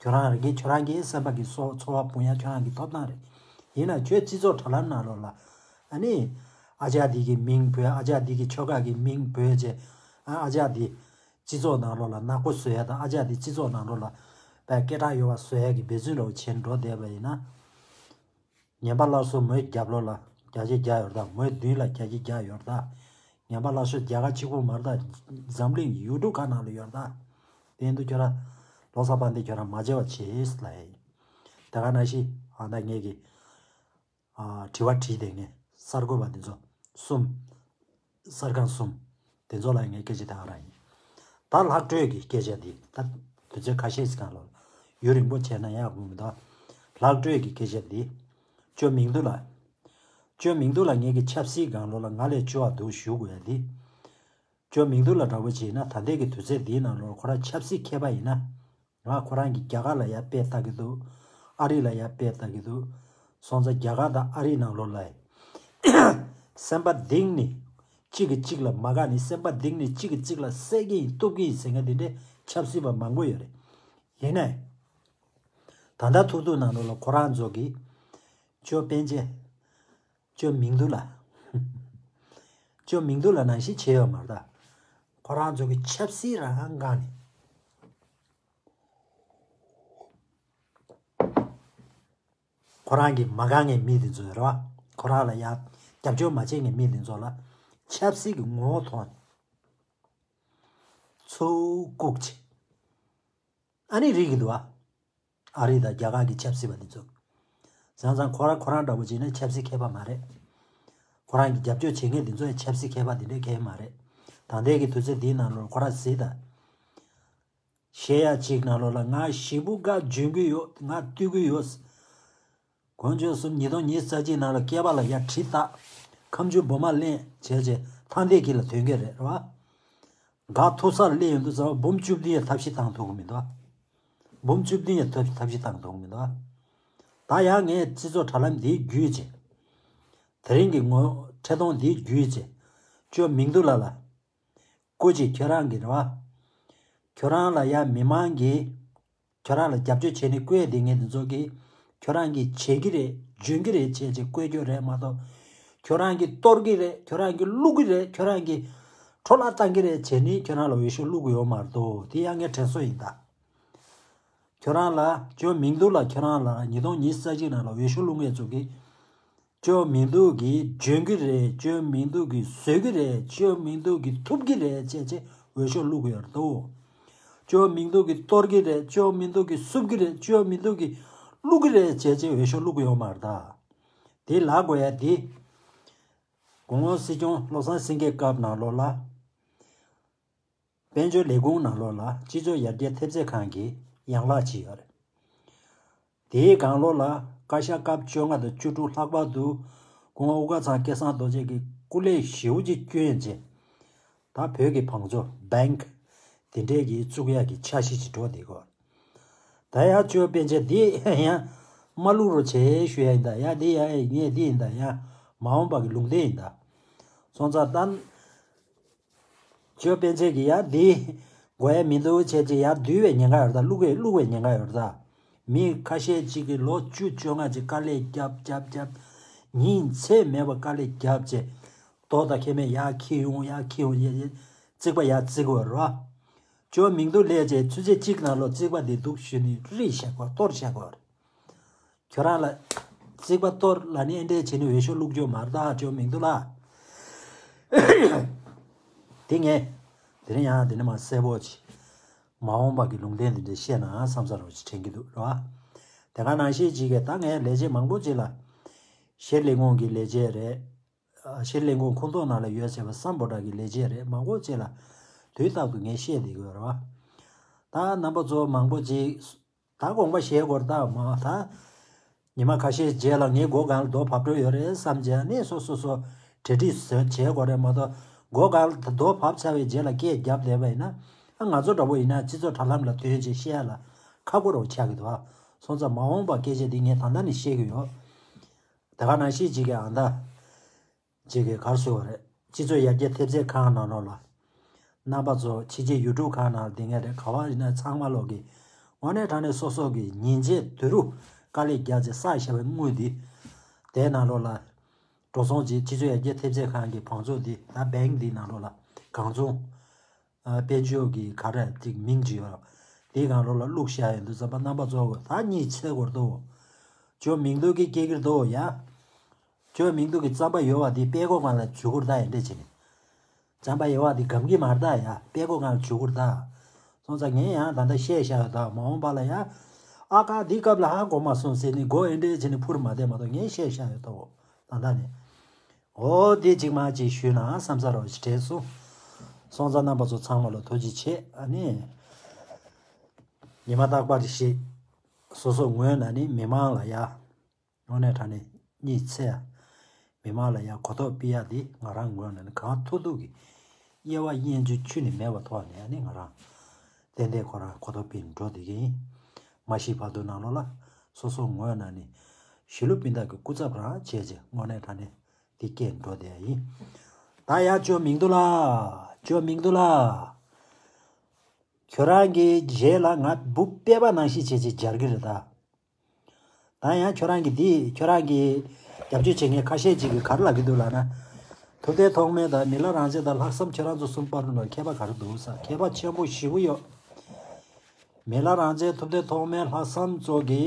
ཁྱོད་རང་རང་གིས་ཁྱོད་རང་གི་སེམས་པ་གི་སོ་ཚོར་བ་སྤུངས་ཡ་ཁྱོད་རང་གི་ཐོབ་ཐང་རེད། ཡིན་ན་ཁྱོད་སྤྱི་ཚོགས་དྲ་ལམ་ནང་ལོགས་ལ་ཨ་ནི་ཨ་ཅག་འདི་གི་མིང་འབོད། ཨ་ཅག་འདི་གི་ཆོལ་ཁ་གི་མིང་འབོད་བྱས། ཨ་ཨ་ཅག་འདི་སྤྱི་ཚོགས་ནང་ལོགས་ལ་ནག་པོ་བཟོ་ཡ་དང་། ཨ་ཅག་འདི་སྤྱི་ཚོགས་ནང་ལོགས་ལ་དཔེ་སྐད་གྲགས་ཡོད་པ་བཟོ་ཡ་གི་འབད་བརྩོན་འདྲ་བོ་བྱས་འགྲོ་བསྡད་པ་ཡིན་ན། ངན་པ་སླར་གསོ་མོའི་རྒྱབ་ལོགས་ལ་བརྒྱ་ཆ་བརྒྱ་ཡོད་རེད་ད། མོའི་མདུན་ལ་བརྒྱ་ཆ་བརྒྱ་ཡོད་རེད་ད། ངན་པ་སླར་གསོ་རྒྱ་གར་གཅིག་པུ་མ་རེད་ད། འཛམ་གླིང་ཡུལ་གྲུ་ཁག་ནང་ལ་ཡོད་རེད་ད། དེ་ཡིན་དུས་ཁྱོད་རང་བློ་བཟང་དཔལ་ལྡན་ཁྱོད་རང་མ་བརྗེད་པ་བྱེད་ལ་ཡིན། དེ་ག་ནང་བཞིན་ཨ་ད་ངེད་ཀྱི་ཨ་དྲི་བ་དྲིས་དེ་ངས་གསར་འགོད་པ་འདི་ཚོ་གསུམ། གསར་ཁང་གསུམ། དེ་ཚོ་ལ་ངས་སྐད་ཆ་དེ་ག་རང་ཡིན། ད་ལྷག་འཕྲོས་ཀྱི་སྐད་ཆ་འདི་ད་དུས་ཚོད་ཁ་ཤས་ཤིག་སྒང་ལ་ཡུན་རིང་པོ་བྱས་ན་ཡག་པོ་མི་འདུག་ལྷག་འཕྲོས་ཀྱི་སྐད་ཆ་འདི་ཅོ་མིང་འདུག་ལ། ཅོ་མིང་འདུག་ལ་ངེད་ཀྱི་ཆབ་སྲིད་སྒང་ལོགས་ལ་ང་ལས་ཅོ་བ་འདུག་ཞུ་དགོས་ཡ་འདི། ཅོ་མིང་འདུག་ལ་འདྲ་པོ་བྱས་ན་ད་ལྟའི་གི་དུས་ཚོད་འདིའི་ནང་ལོགས་ཁོ་རང་ཆབ་སྲིད་མཁས་པ་ཡིན་ན། ང་ཁོ་རང་གིས་རྒྱ་གར་ལ་ཡ་དཔེ་ལྟ་གི་འདུག་ཨ་རི་ལ་ཡ་དཔེ་ལྟ་གི་འདུག་སོང་ཙང་རྒྱ་གར་དང་ཨ་རིའི་ནང་ལོགས་ལ་སེམས་པ་གཏིང་ནས་གཅིག་གིས་གཅིག་ལ་མ་དགའ་ནས། སེམས་པ་གཏིང་ནས་གཅིག་གིས་གཅིག་ལ་བསད་ཀྱི་ཡིན་གཏུབ་ཀྱི་ཡིན་ཟེར་མཁན་དེ་འདྲའི་ཆབ་སྲིད་པ་མང་པོ་ཡོད་རེད། ཡིན་ནའི་ད་ལྟ་ཐུག་ཐུག་ནང་ལོགས་ལ་ཁོ་རང་ཚོ་གིས་ཅོ་པན་ཅེ་ཅོ་མིང་འདུག་ལ། ཅོ་མིང་འདུག་ལ་ནང་བཞིན་བྱས་ཡོད་མ་རེད་ད། ཁོ་རང་ཚོ་གི་ཆབ་སྲིད་རང་འགག་ནས། ཁོ་རང་གི་མ་དགའ་མཁན་མི་དེ་ཚོ་རེད་བ། ཁོ་རང་ལ་ཡང་རྒྱབ་སྐྱོར་མ་བྱེད་མཁན་མི་དེ་ཚོ་ལ་ཆབ་སྲིད་ཀྱི་ངོ་བོ་ཐོག་ནས་ཚུར་བཀུག་བྱས། ཨ་ནི་རིག་གི་འདུག་བ། ཨ་རི་དང་རྒྱ་གར་གྱི་ཆབ་སྲིད་པ་དེ་ཚོ། བྱས་ཙང་ཁོ་རང་ཁོ་རང་འདྲ་པོ་བྱས་ན་ཆབ་སྲིད་མཁས་པ་མ་རེད། ཁོ་རང་གི་རྒྱབ་སྐྱོར་བྱེད་མཁན་དེ་ཚོ་ཡང་ཆབ་སྲིད་མཁས་པ་དེ་འདྲའི་མཁས་མ་རེད། ད་ལྟའི་གི་དུས་ཚོད་འདིའི་ནང་ལོགས་ཁོ་རང་གཟིགས་དང་། བཤད་ཡ་གཅིག་ནང་ལོགས་ལ་ང་ཞེ་པོ་དགའ་འཇོན་གྱི་ཡོད། ང་བཏུལ་གྱི་ཡོད། དཀོན་མཆོག་གསུམ་ཉིས་སྟོང་ཉི་ཤུ་རྩ་གཅིག་ནང་ལ་སྐེད་པ་ལ་ཡར་གྲི་བཏགས། ཁ་མཆུ་སྦུག་མར་ལེན་བྱས་བྱས་ཐང་སྟེང་གི་ལ་ཐོན་གྱི་རེད་རེད་བ། འགག་ཐུག་སར་སླེབས་ཡོང་དུས་ཙམ་པ་འབུམ་བཅུ་བདུན་ཡང་ཐབས་ཤེས་བཏང་ཐུབ་ཀྱི་མི་འདུག་འབུམ་བཅུ་བདུན་ཡང་ཐབས་ཐབས་ཤེས་བཏང་ཐུབ་ཀྱི་མི་འདུག་ད་ཡང་ངས་སྤྱི་ཚོགས་དྲ་ལམ་འདིའི་བརྒྱུད་བྱས། དེ་རིང་གི་ངོ་འཕྲོད་སྟངས་འདིའི་བརྒྱུད་བྱས། ཅོ་མིང་འདུག་ལ་ལ། སྐུ་མཁྱེན་ཁྱོད་རང་གི་རེད་བ། ཁྱོད་རང་ལ་ཡ་མི་མང་གིས་ཁྱོད་རང་ལ་རྒྱབ་སྐྱོར་བྱས་ནས་བསྐོས་བསྡད་མཁན་དེ་ཚོ་གིས་ཁྱོད་རང་གིས་བྱེད་ཀྱི་རེད་འཇོན་གྱི་རེད་བྱས་བྱས་བསྐོས་རྒྱུ་རེད་མ་གཏོགས། ཁྱོད་རང་གིས་གཏོར་གྱི་རེད། ཁྱོད་རང་གིས་བླུག་གི་རེད། ཁྱོད་རང་གིས་འཕྲོ་བརླག་བཏང་གི་རེད་བྱས་ནས་ཁྱོད་རང་ལ་འོས་ཤོག་བླུག་གི་ཡོད་མ་རེད་དོ། དེ་ཡང་ངས་དྲན་གསོ་ཡིན་ད། ཁྱོད་རང་ལ་ཅོ་མིང་འདུག་ལ་ཁྱོད་རང་ལ་ཉིས་སྟོང་ཉི་ཤུ་རྩ་གཅིག་ནང་ལ་འོས་ཤོག་བླུག་མཁན་ཚོ་གིས། ཅོ་མིང་འདུག་གིས་འཇོན་གྱི་རེད། ཅོ་མིང་འདུག་གིས་བཟོད་ཀྱི་རེད། ཅོ་མིང་འདུག་གིས་ཐུབ་ཀྱི་རེད་བྱས་བྱས་འོས་ཤོག་བླུག་གི་ཡོད་རེད་དོ། ཅོ་མིང་འདུག་གིས་གཏོར་གྱི་རེད། ཅོ་མིང་འདུག་གིས་བསུབ་ཀྱི་རེད། ཅོ་མིང་འདུག་གིས་བླུག་གི་རེད་བྱས་བྱས་འོས་ཤོག་བླུག་གི་ཡོད་མ་རེད་ད། དེ་ལབ་དགོས་ཡ་དེ། གོང་འོག་སྲིད་སྐྱོང་བློ་བཟང་སེང་གེའི་སྐབས་ནང་ལོགས་ལ། དཔལ་འབྱོར་ལས་ཁུངས་ནང་ལོགས་ལ་སྤྱི་ཚོགས་ཡར་རྒྱས་ཐེབས་རྩ་ཁང་གི་ཡན་ལག་ཅིག་ཡོད་རེད། དེའི་སྒང་ལོགས་ལ་བཀའ་ཤག་སྐབས་བཅོ་ལྔ་དང་བཅུ་དྲུག་ལྷག་པར་དུ་སྐུ་ངོ་དབུ་དཀར་ཚང་སྐལ་བཟང་རྡོ་རྗེ་གིས་སྐུ་ལས་ཞེ་པོ་ཅིག་བསྐྱོན་རྗེས། ད་བོད་ཀྱི་བང་མཛོད་bank་དེ་འདྲས་ཀྱི་བཙུགས་ཡག་གི་འཆར་གཞི་ཅིག་འགྲོ་བསྡད་ཀྱི་ཡོད། ད་ཡང་ཅོ་པན་ཆེ་འདི་ཡང་མ་བླུག་རོགས་བྱེད་ཞུ་ཡ་ཡིན་ད། ཡང་འདི་ཡང་ངས་འདི་ཡིན་ད། ཡང་མ་འོངས་པ་གི་ལུང་བསྟན་ཡིན་ད། སོང་ཙང་ད། ཅོ་པན་ཆེ་གི་ཡ་འདི་དགོས་ཡ་མི་འདུག་བྱས་ཅི་ཡ་འདུལ་བའི་ཉེན་ཁ་ཡོད་ད། བླུག་བའི་བླུག་བའི་ཉེན་ཁ་ཡོད་ད། མི་ཁ་ཤས་ཅིག་གིས་ལོ་བཅུ་བཅོ་ལྔ་ཅིག་དཀའ་ལས་རྒྱབ་རྒྱབ་རྒྱབ། ཉིན་མཚན་མེད་པར་དཀའ་ལས་རྒྱབ་བྱས། རྡོ་དང་ཁེ་མེད་ཡར་འཁྱེར་ཡོང་ཡར་འཁྱེར་ཡོང་ཡ་ཡ། རྩིག་པ་ཡར་བརྩིགས་པ་རེད་བ། ཅོ་མིང་འདུག་སླེབས་བྱས་ཆུ་ཚོད་གཅིག་ནང་ལོགས་རྩིག་པ་འདི་འདུག་ཞུས་ནས་རིས་བཞག་པ་གཏོར་བཞག་པ་རེད། ཁྱོད་རང་ལ་རྩིག་པ་གཏོར་ལབ་ནས་ཨེ་འདྲས་བྱས་ནས་འོས་ཤོག་བླུག་རྒྱུ་མ་རེད་ད། ཅོ་མིང་འདུག་ལ། དེ་ངས་དེ་རིང་ཡང་དེ་ནས་མ་གསལ་པོ་ཅིག་ མ་འོངས་པ་གི་ལུང་བསྟན་འདི་འདྲ་བཤད་ན་བསམ་ས་རོགས་ཅིག་དྲན་གྱི་འདུག་རེད་བ། དེ་ག་ནང་བཞིན་ཅིག་གི་ད་ངས་ལས་བྱེད་མང་པོ་ཅིག་ལ་ཤེར་ལས་ཁུངས་ཀྱི་ལས་བྱེད་རེད། ཨ། ཤེར་ལས་ཁུངས་ཁོངས་གཏོགས་ནང་ལ་ཡོད་བྱས་པ་སམ་བྷོ་ཊ་གི་ལས་བྱེད་རེད། མང་པོ་ཅིག་ལ་དུས་རྟག་ཏུ་ངས་བཤད་བསྡད་ཀྱི་ཡོད་རེད་བ། ད་རྣམ་པ་ཚོ་མང་པོ་ཅིག་ད་དགོངས་པ་བཞེས་དགོས་རེད། ད་མ་ད་ཉི་མ་ཁ་ཤས་རྗེས་ལ་ངའི་མགོ་སྒང་ལ་རྡོ་བབས་འགྲོ་ཡོད་རེད་བསམ་བྱས་ནས་སོ་སོ་སོ་གྲ་སྒྲིག་བཟོ་བྱེད་དགོས་རེད་མ་གཏོགས། མགོ་སྒང་ལ་རྡོ་བབས་ཚར་བའི་རྗེས་ལ་སྐད་རྒྱབ་བསྡད་པ་ཡིན་ན། ཨ། ང་ཚོ་འདྲ་པོ་ཡིན་ན་སྤྱི་ཚོགས་དྲ་ལམ་ལ་ཐོན་རྗེས་བཤད་ཡ་ལ་ཁག་པོ་རུ་ཆགས་ཀྱི་འདུག་ཨ། སོང་ཙང་མ་འོངས་པ་སྐད་ཆ་འདི་ངས་ད་ལྟ་ནས་བཤད་ཀྱི་ཡོད། དེ་ག་ནང་བཞིན་ཅིག་གི་ཨ་ད། ཅིག་གི་ག་རེ་ཟེར་བ་རེད། སྤྱི་ཚོགས་ཡར་རྒྱས་ཐེབས་རྩའི་ཁང་ནང་ལོགས་ལ། རྣམ་པ་ཚོ་ཕྱི་རྒྱལ་ཡུལ་གྲུ་ཁག་ནང་བསྡད་མཁན་རེད། ག་བ་ཡིན་ན་ཚང་མ་ལོག་གི་དངོས་གནས་དྲང་གནས་སོ་སོ་གི་ཉིན་བྱེད་དུས་རུ་དཀའ་ལས་རྒྱག་ཚེ་བསགས་བཞག་པའི་དངུལ་འདི། དེའི་ནང་ལོགས་ལ་འགྲོ་སོང་ཅིག་སྤྱི་ཚོགས་ཡར་རྒྱས་ཐེབས་རྩའི་ཁང་གི་བང་མཛོད་འདི་ད་བེང་འདིའི་ནང་ལོགས་ལ་གང་བྱུང་། ཨ། དཔལ་འབྱོར་གྱི་ག་རེ་ཅིག་མིང་ཅིག་ཡོད་རེད། དེའི་སྒང་ལོགས་ལ་བླུགས་བཞག་ཡོད་དུས་ཙམ་པ་རྣམ་པ་ཚོ་ད་གཉིད་སད་དགོས་རེད་དོ། ཇོ་མིང་རྡོག་གི་སྐད་ཀྱིར་དོ་ཡ། ཇོ་མིང་རྡོག་གི་རྩམ་པ་ཡོད་པ་དེ་པད་ཀོ་སྒང་ལ་འཇུག་དགོས་རེད་ད། ཡིན་འདྲ་བྱས་ནས། རྩམ་པ་ཡོད་པ་དེ་སྒམ་གྱི་མ་རེད་ད་ཡ། པད་ཀོ་སྒང་ལ་འཇུག་དགོས་རེད་ད། སོང་ཙང་ངས་ཡང་ད་ལྟ་བཤད་བཞག་ཡོད་ད། མ་འོངས་པ་ལ་ཡ། ཨ་ཀ་འདི་སྐབས་ལ་ཧ་གོ་མ་སོང་ཟེར་ནས་མགོ་ཡིན་འདྲ་བྱས་ནས་འཕུར་མ་བསྡད་མ་གཏོགས། ངས་བཤད་བཞག་ཡོད་ད། འོ་ད་ལྟ་ནས། འོ་དེ་གཅིག་མ་གཅིག་ཞུས་ན་བསམ་ས་རོགས་ཞེས་དྲན་སོང་། སོང་ཙང་རྣམ་པ་ཚོ་ཚང་མ་ལ་ཐུགས་རྗེ་ཆེ། ཨ་ནི། ཉི་མ་རྟག་པར་ཞིག་སོ་སོ་ངོས་ནས་ནི་མི་མང་ལ་ཡ། དངོས་གནས་དྲང་གནས་གཉིད་སད་ཡ། མི་མང་ལ་ཡ་གོ་རྟོགས་སྤེལ་ཡ་འདི་ང་རང་ངོས་ནས་ནི་གང་ཐུབ་ཐུབ་ཀྱིས་དབྱེ་བ་དབྱེ་འབྱེད་ཁྱོན་ནས་མེད་པའི་ཐོག་ནས་ནི་ང་རང་ཏན་ཏན་ཁོ་རང་གོ་རྟོགས་སྤེལ་འགྲོ་བསྡད་ཀྱི་ཡིན། མ་ཤི་བར་དུ་ནང་ལོགས་ལ་སོ་སོ་ངོས་ནས་ནི་ཞི་ལུ་སྤུན་ཟླ་གི་སྐུ་ཚབ་རང་བྱས་བྱས་དངོས་གནས་དྲང་གནས་འདི་སྐད་འགྲོ་བསྡད་ཡ་ཡིན། ད་ཡ་ཇོ་མིང་རྡོག་ལགས། ཇོ་མིང་རྡོག་ལགས། ཁྱོད་རང་གི་རྗེས་ལ་ང་འབུ་པད་པ་ནང་བཞིན་བྱས་བྱས་སྦྱར་གི་རེད་ད། ད་ཡང་ཁྱོད་རང་གི་འདི་ཁྱོད་རང་གི་རྒྱབ་སྐྱོར་བྱེད་མཁན་ཁ་ཤས་ཅིག་གིས་ག་རེ་ལབ་ཀྱི་འདུག་ལབ་ན། ཐུབ་བསྟན་ཐོགས་མེད་དང་མི་ལ་རང་བཙན་དང་ལྷག་བསམ་ཁྱོད་རང་ཚོ་གསུམ་བར་དུ་ལ་ཁྱད་པར་ག་རེ་འདུག་ཟེར། ཁྱད་པར་ཆེན་པོ་ཞེ་པོ་ཡོད། མི་ལ་རང་བཙན་ཐུབ་བསྟན་ཐོགས་མེད་ལྷག་བསམ་ཚོ་གི་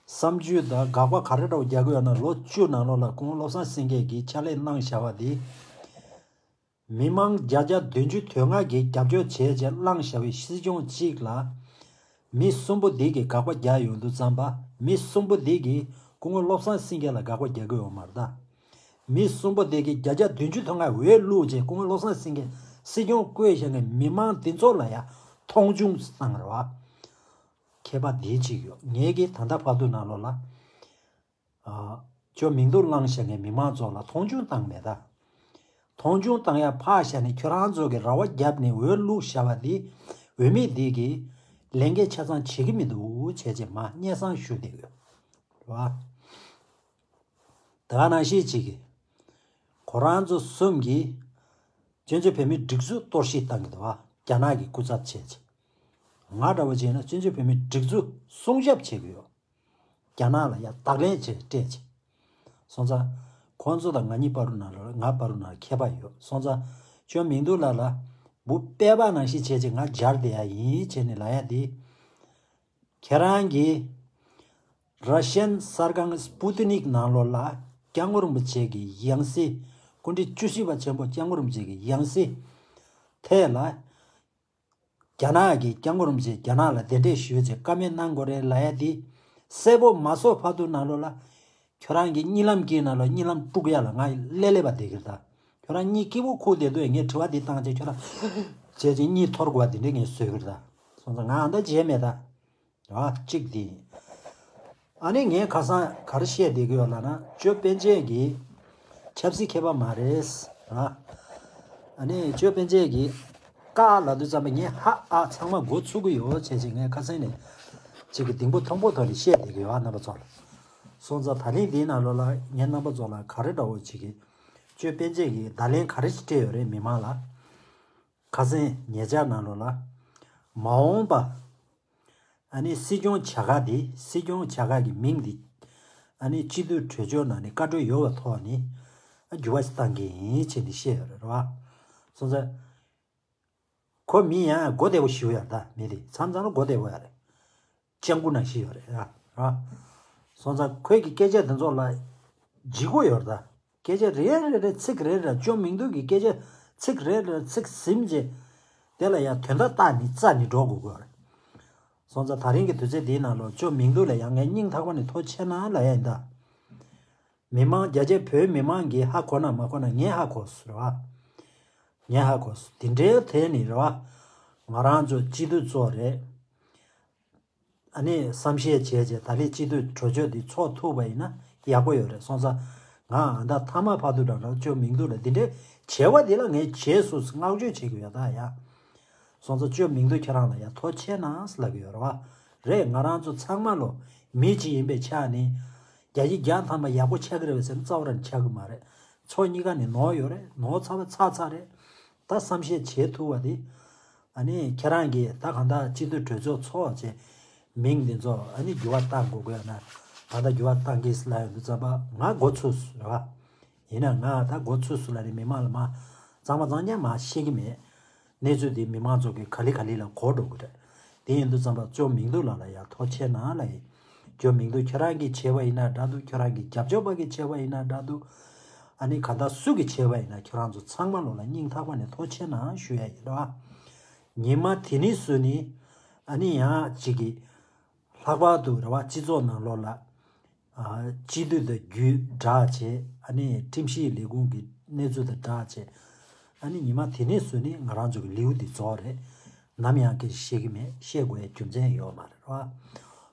བསམ་ཚུལ་དང་དགག་པ་ག་རེ་འདྲ་བོ་རྒྱག་གི་ཡོད་ན། ལོ་བཅུ་ནང་ལོགས་ལ་སྐུ་ངོ་བློ་བཟང་སེང་གེ་གིས་ཕྱག་ལས་གནང་བཞག་པ་འདི། མི་མང་བརྒྱ་ཆ་བདུན་ཅུ་དོན་ལྔ་གིས་རྒྱབ་སྐྱོར་བྱས་རྗེས་བླངས་བཞག་པའི་སྲིད་སྐྱོང་གཅིག་ལ། མི་གསུམ་པོ་འདི་གིས་དགག་པ་རྒྱག་ཡོང་དུས་ཙམ་པ། མི་གསུམ་པོ་འདི་གིས་སྐུ་ངོ་བློ་བཟང་སེང་གེ་ལ་དགག་པ་རྒྱག་གི་ཡོད་མ་རེད་ད། མི་གསུམ་པོ་འདི་གིས་བརྒྱ་ཆ་བདུན་ཅུ་དོན་ལྔ་འོས་བླུགས་རྗེས་སྐུ་ངོ་བློ་བཟང་སེང་གེ་སྲིད་སྐྱོང་བསྐོས་བཞག་མཁན་མི་མང་འདི་ཚོ་ལ་ཡང་མཐོང་ཆུང་བཏང་རེད་བ། ཁྱད་པར་འདི་གཅིག་ཡོད། ངས་ཀྱིས་ད་ལྟ་བར་དུ་ནང་ལོགས་ལ། ཨ། ཇོ་མིང་རྡོག་བླངས་བཞག་མཁན་མི་མང་ཚོ་ལ་མཐོང་ཆུང་བཏང་མེད་ད། མཐོང་ཆུང་བཏང་ཡ་ཕར་བཞག་ནས་ཁྱོད་རང་ཚོ་གི་ར་བ་བརྒྱབ་ནས་འོས་བླུགས་བཞག་པ་འདི་འོས་མི་འདི་གིས་ལས་འགན་ཆ་ཚང་བྱེད་ཀྱི་མི་འདུག་བྱས་རྗེས་མ་སྙན་སེང་ཞུ་བསྡད་ཡོད་རེད་བ། ད་ག་ནང་བཞིན་ཅིག་གིས་ཁོ་རང་ཚོ་གསུམ་གྱིས་བཙན་བྱོལ་བོད་མིའི་སྒྲིག་འཛུགས་གཏོར་བཤིག་བཏང་གི་འདུག་བ། རྒྱ་ནག་གི་སྐུ་ཚབ་བྱས་རྗེས། ང་འདྲ་བོ་བྱས་ན་བཙན་བྱོལ་བོད་མིའི་སྒྲིག་འཛུགས་སྲུང་སྐྱོབ་བྱེད་ཀྱི་ཡོད། རྒྱ་ནག་ལ་ཡ་བརྡ་ལན་བྱས་སྤྲད་བྱས། སོང་ཙང་། ཁོང་ཚོ་དང་ང་གཉིས་བར་དུ་ན་ལ་ང་བར་དུ་ན་ལ་ཁྱད་པར་ཡོད། སོང་ཙང་། ཇོ་མིང་རྡོག་ལགས་ལ། འབུ་པད་པ་ནང་བཞིན་བྱས་བྱས་ང་སྦྱར་བསྡད་ཡ་ཡིན་བྱས་ནས་ལབ་ཡ་དེ། ཁྱེད་རང་གིས། ར་ཤན་གསར་ཁང་སྤུ་ཏི་ནིག་ནང་ལོགས་ལ་སྐྱབས་མགོན་རིན་པོ་ཆེ་གི་ཡང་སྲིད། སྐུ་ཕྲེང་བཅུ་བཞི་པ་ཆེན་པོ་སྐྱབས་མགོན་རིན་པོ་ཆེ་གི་ཡང་སྲིད་ཐད་ལ། རྒྱ་ནག་གིས་སྐྱབས་མགོན་རིན་པོ་ཆེ་རྒྱ་ནག་ལ་གདན་འདྲེན་ཞུས་བྱས་བཀའ་མོལ་གནང་དགོས་རེད་ལབ་ཡ་དེ་གསལ་པོ་མ་བཟོ་བར་དུ་ནང་ལོགས་ལ། ཁྱོད་རང་གི་གཉིད་ལམ་གྱི་ནང་ལ་གཉིད་ལམ་དཀྲུག་ཡ་ལ་ང་ལེ་ལེ་བ་བསྡད་ཀྱི་རེད་ད། ཁྱོད་རང་གཉིད་སྐྱིད་པོ་ཁུག་བསྡད་དུས་ངས་དྲི་བ་འདི་བཏང་བྱས་ཁྱོད་རང་བྱས་བྱས་གཉིད་འཐོར་དགོས་པ་འདི་འདྲས་ངས་བཟོས་ཀྱི་རེད་ད། སོང་ཙང་ང་ཨ་མདའ་བརྗེད་མེད་ད། ར་གཅིག་འདི། ཨ་ནི་ངས་ཁ་སང་ག་རེ་བཤད་བསྡད་ཀྱི་ཡོད་ལབ་ན་ཇོ་པཎ་ཆེན་གྱི་ཆབ་སྲིད་མཁས་པ་མ་རེད་ར། ཨ་ནི་ཇོ་པཎ་ཆེན་གྱི་བཀའ་ལབ་དུས་ཙམ་པ་ངས་ཧ་ཨ་ཚང་མ་མགོ་ཚུགས་ཀྱི་ཡོད་བྱས་བྱས་ངས་ཁ་སང་ནས་ཅིག་གི་ལྡིང་པོ་མཐོན་པོ་ཐོག་ནས་བཤད་བསྡད་ཀྱི་ཡོད་ཨ་རྣམ་པ་ཚོ་ལ། སོང་ཙང་ད་ལན་འདིའི་ནང་ལོགས་ལ་ངས་རྣམ་པ་ཚོ་ལ་ག་རེ་འདྲ་བོ་ཅིག་གི་ཇོ་པཎ་ཆེན་གྱིས་བརྡ་ལན་ག་རེ་ཞིག་སྤྲད་ཡོད་རེད་མི་མང་ལ། ཁ་སང་ཉེ་ཆར་ནང་ལོགས་ལ། མ་འོངས་པ། ཨ་ནི་སྲིད་སྐྱོང་བྱ་དགའ་འདི་སྲིད་སྐྱོང་བྱ་དགའ་གི་མིང་འདི། ཨ་ནི་སྤྱི་འཐུས་གྲོས་ཆོད་ནང་ནས་བཀའ་འཁྲོལ་ཡོད་པའི་ཐོག་ནས། ཨ་འགྱུར་བ་ཞིག་བཏང་གི་ཡིན་ཅེས་འདི་བཤད་ཡོད་རེད་ར། སོང་ཙང་། ཁོ་མི་ཡང་མགོ་བདེ་པོ་ཞིག་ཡོད་རེད་ད་མི་དེ་མཚམས་མཚམས་ལ་མགོ་བདེ་པོ་ཡོད་རེད། སྤྱང་ཀུ་ནང་བཞིན་ཡོད་རེད་ར། ར། སོང་ཙང་ཁོས་ཀྱི་སྐད་ཆ་དེ་ཚོ་ལ་ལྗིད་ཁོག་ཡོད་རེད་ད། སྐད་ཆ་རེ་རེ་རེ་ཚིག་རེ་རེ་ཇོ་མིང་རྡོག་གི་སྐད་ཆ་ཚིག་རེ་རེ་ཚིག་ཟིན་རྗེས། དེ་ལ་ཡང་དོན་དག་བལྟས་ནས་རྩ་ནས་འགྲོ་དགོས་དགོས་རེད། སོང་ཙང་ད་རིང་གི་དུས་ཚོད་འདིའི་ནང་ལོགས་ཅོ་མིང་འདུག་ལ་ཡང་ངས་སྙིང་ཐག་པ་ནས་ཐུགས་རྗེ་ཆེ་གནང་ལབ་ཡ་ཡིན་ད། མི་མང་རྒྱ་ཆེ་བོད་མི་མང་གིས་ཧ་གོ་ན་མ་གོ་ན་ངས་ཧ་གོ་སོང་རེད་བ། ངས་ཧ་གོ་སོང་། དེ་འདྲའི་ཐད་ནས་རེད་བ། ང་རང་ཚོ་སྤྱི་འཐུས་ཚོ་རེད། ཨ་ནི་བསམ་ཤེས་བྱས་བྱས་ད་ལས་སྤྱི་འཐུས་གྲོས་ཆོད་འདི་ཚོགས་ཐུབ་པ་ཡིན་ན་ཡག་པོ་ཡོད་རེད། སོང་ཙང་ང་ཨ་ད་ཐ་མ་ཕ་དུ་དྲག་དྲག་ཅོ་མིང་འདུག་ལ་འདི་འདྲའི་བྱས་པ་འདི་ལ་ངས་བྱས་སོང་བསྔགས་བརྗོད་བྱེད་ཀྱི་ཡོད་ད་ཡ། སོང་ཙང་ཅོ་མིང་འདུག་ཁྱེད་རང་ལ་ཡ་ཐུགས་རྗེ་ཆེ་གནང་ལབ་ཀྱི་ཡོད་རེད་བ། རེད། ང་རང་ཚོ་ཚང་མ་ལོ་མི་གཅིག་ཡིན་པའི་ཆ་ནས་བརྒྱ་ཆ་བརྒྱ་ཐམ་པ་ཡག་པོ་ཆགས་ཀྱི་རེད་བ་ཟེར་ན་རྩ་བ་རང་ཆགས་ཀྱི་མ་རེད། ཕྱོགས་གཉིས་ཀ་ནས་ནོར་ཡོད་རེད། ནོར་ཚ་བ་ཚ་ཚ་རེད། ད་བསམ་ཤེས་བྱེད་ཐུབ་པ་དེ། ཨ་ནི་ཁྱེད་རང་གིས་ད་གང་ལྟར་སྤྱི་འཐུས་གྲོས་ཚོགས་ཚོགས་བྱས་མིང་འདི་ཚོ་ཨ་ནི་འགྱུར་བ་གཏང་དགོས་དགོས་ན་ད་ལྟ་འགྱུར་བ་གཏང་གིས་ལ་ཡོང་དུས་ཙམ་པ་ང་འགོ་ཚུགས་སོང་རེད་བ། ཡིན་ན་ང་ད་འགོ་ཚུགས་སོང་ལ་ནི་མི་མང་ལ་མ་གཙང་མ་གཙང་རྐྱང་མ་བཤད་ཀྱི་མེད། གནས་ཚུལ་འདི་མི་མང་ཚོ་གི་ག་ལེ་ག་ལེ་ལ་གོ་འགྲོ་གི་རེད། དེ་ཡིན་དུས་ཙམ་པ་ཅོ་མིང་འདུག་ལ་ལ་ཡ་ཐུགས་རྗེ་ཆེ་གནང་ལ་ཡིན། ཅོ་མིང་འདུག་ཁྱེད་རང་གིས་བྱས་པ་ཡིན་ན་འདྲ་འདུག་ཁྱེད་རང་གི་རྒྱབ་སྐྱོར་པ་གིས་བྱས་པ་ཡིན་ན་འདྲ་འདུག་ཨ་ནི་ག་ད་སུ་གིས་བྱས་པ་ཡིན་ན་ཁྱེད་རང་ཚོ་ཚང་མ་ལོ་ལ་སྙིང་ཐག་པ་ནས་ཐུགས་རྗེ་ཆེ་གནང་ཞུ་ཡ་ཡིན་ར། ཉི་མ་དེ་ནས་བཟུང་ནས་ཨ་ནི་ཡང་གཅིག་གིས་ལྷག་པར་དུ་རེ་བ་སྤྱི་ཚོགས་ནང་ལོགས་ལ་ཨ་སྤྱི་འཐུས་དང་རྒྱུད་བསྒྲགས་བྱས། ཨ་ནི་ཁྲིམས་ཞིབ་ལས་ཁུངས་ཀྱི་གནས་ཚུལ་དང་བསྒྲགས་བྱས། ཨ་ནི་ཉི་མ་དེ་ནས་བཟུང་ནས་ང་རང་ཚོ་གི་ལེའུ་འདི་རྫོགས་རེད། ནམ་ཡང་སྐད་ཆ་བཤད་ཀྱི་མེད། བཤད་དགོས་ཡ་རྒྱུ་མཚན་ཡོད་མ་རེད་ར།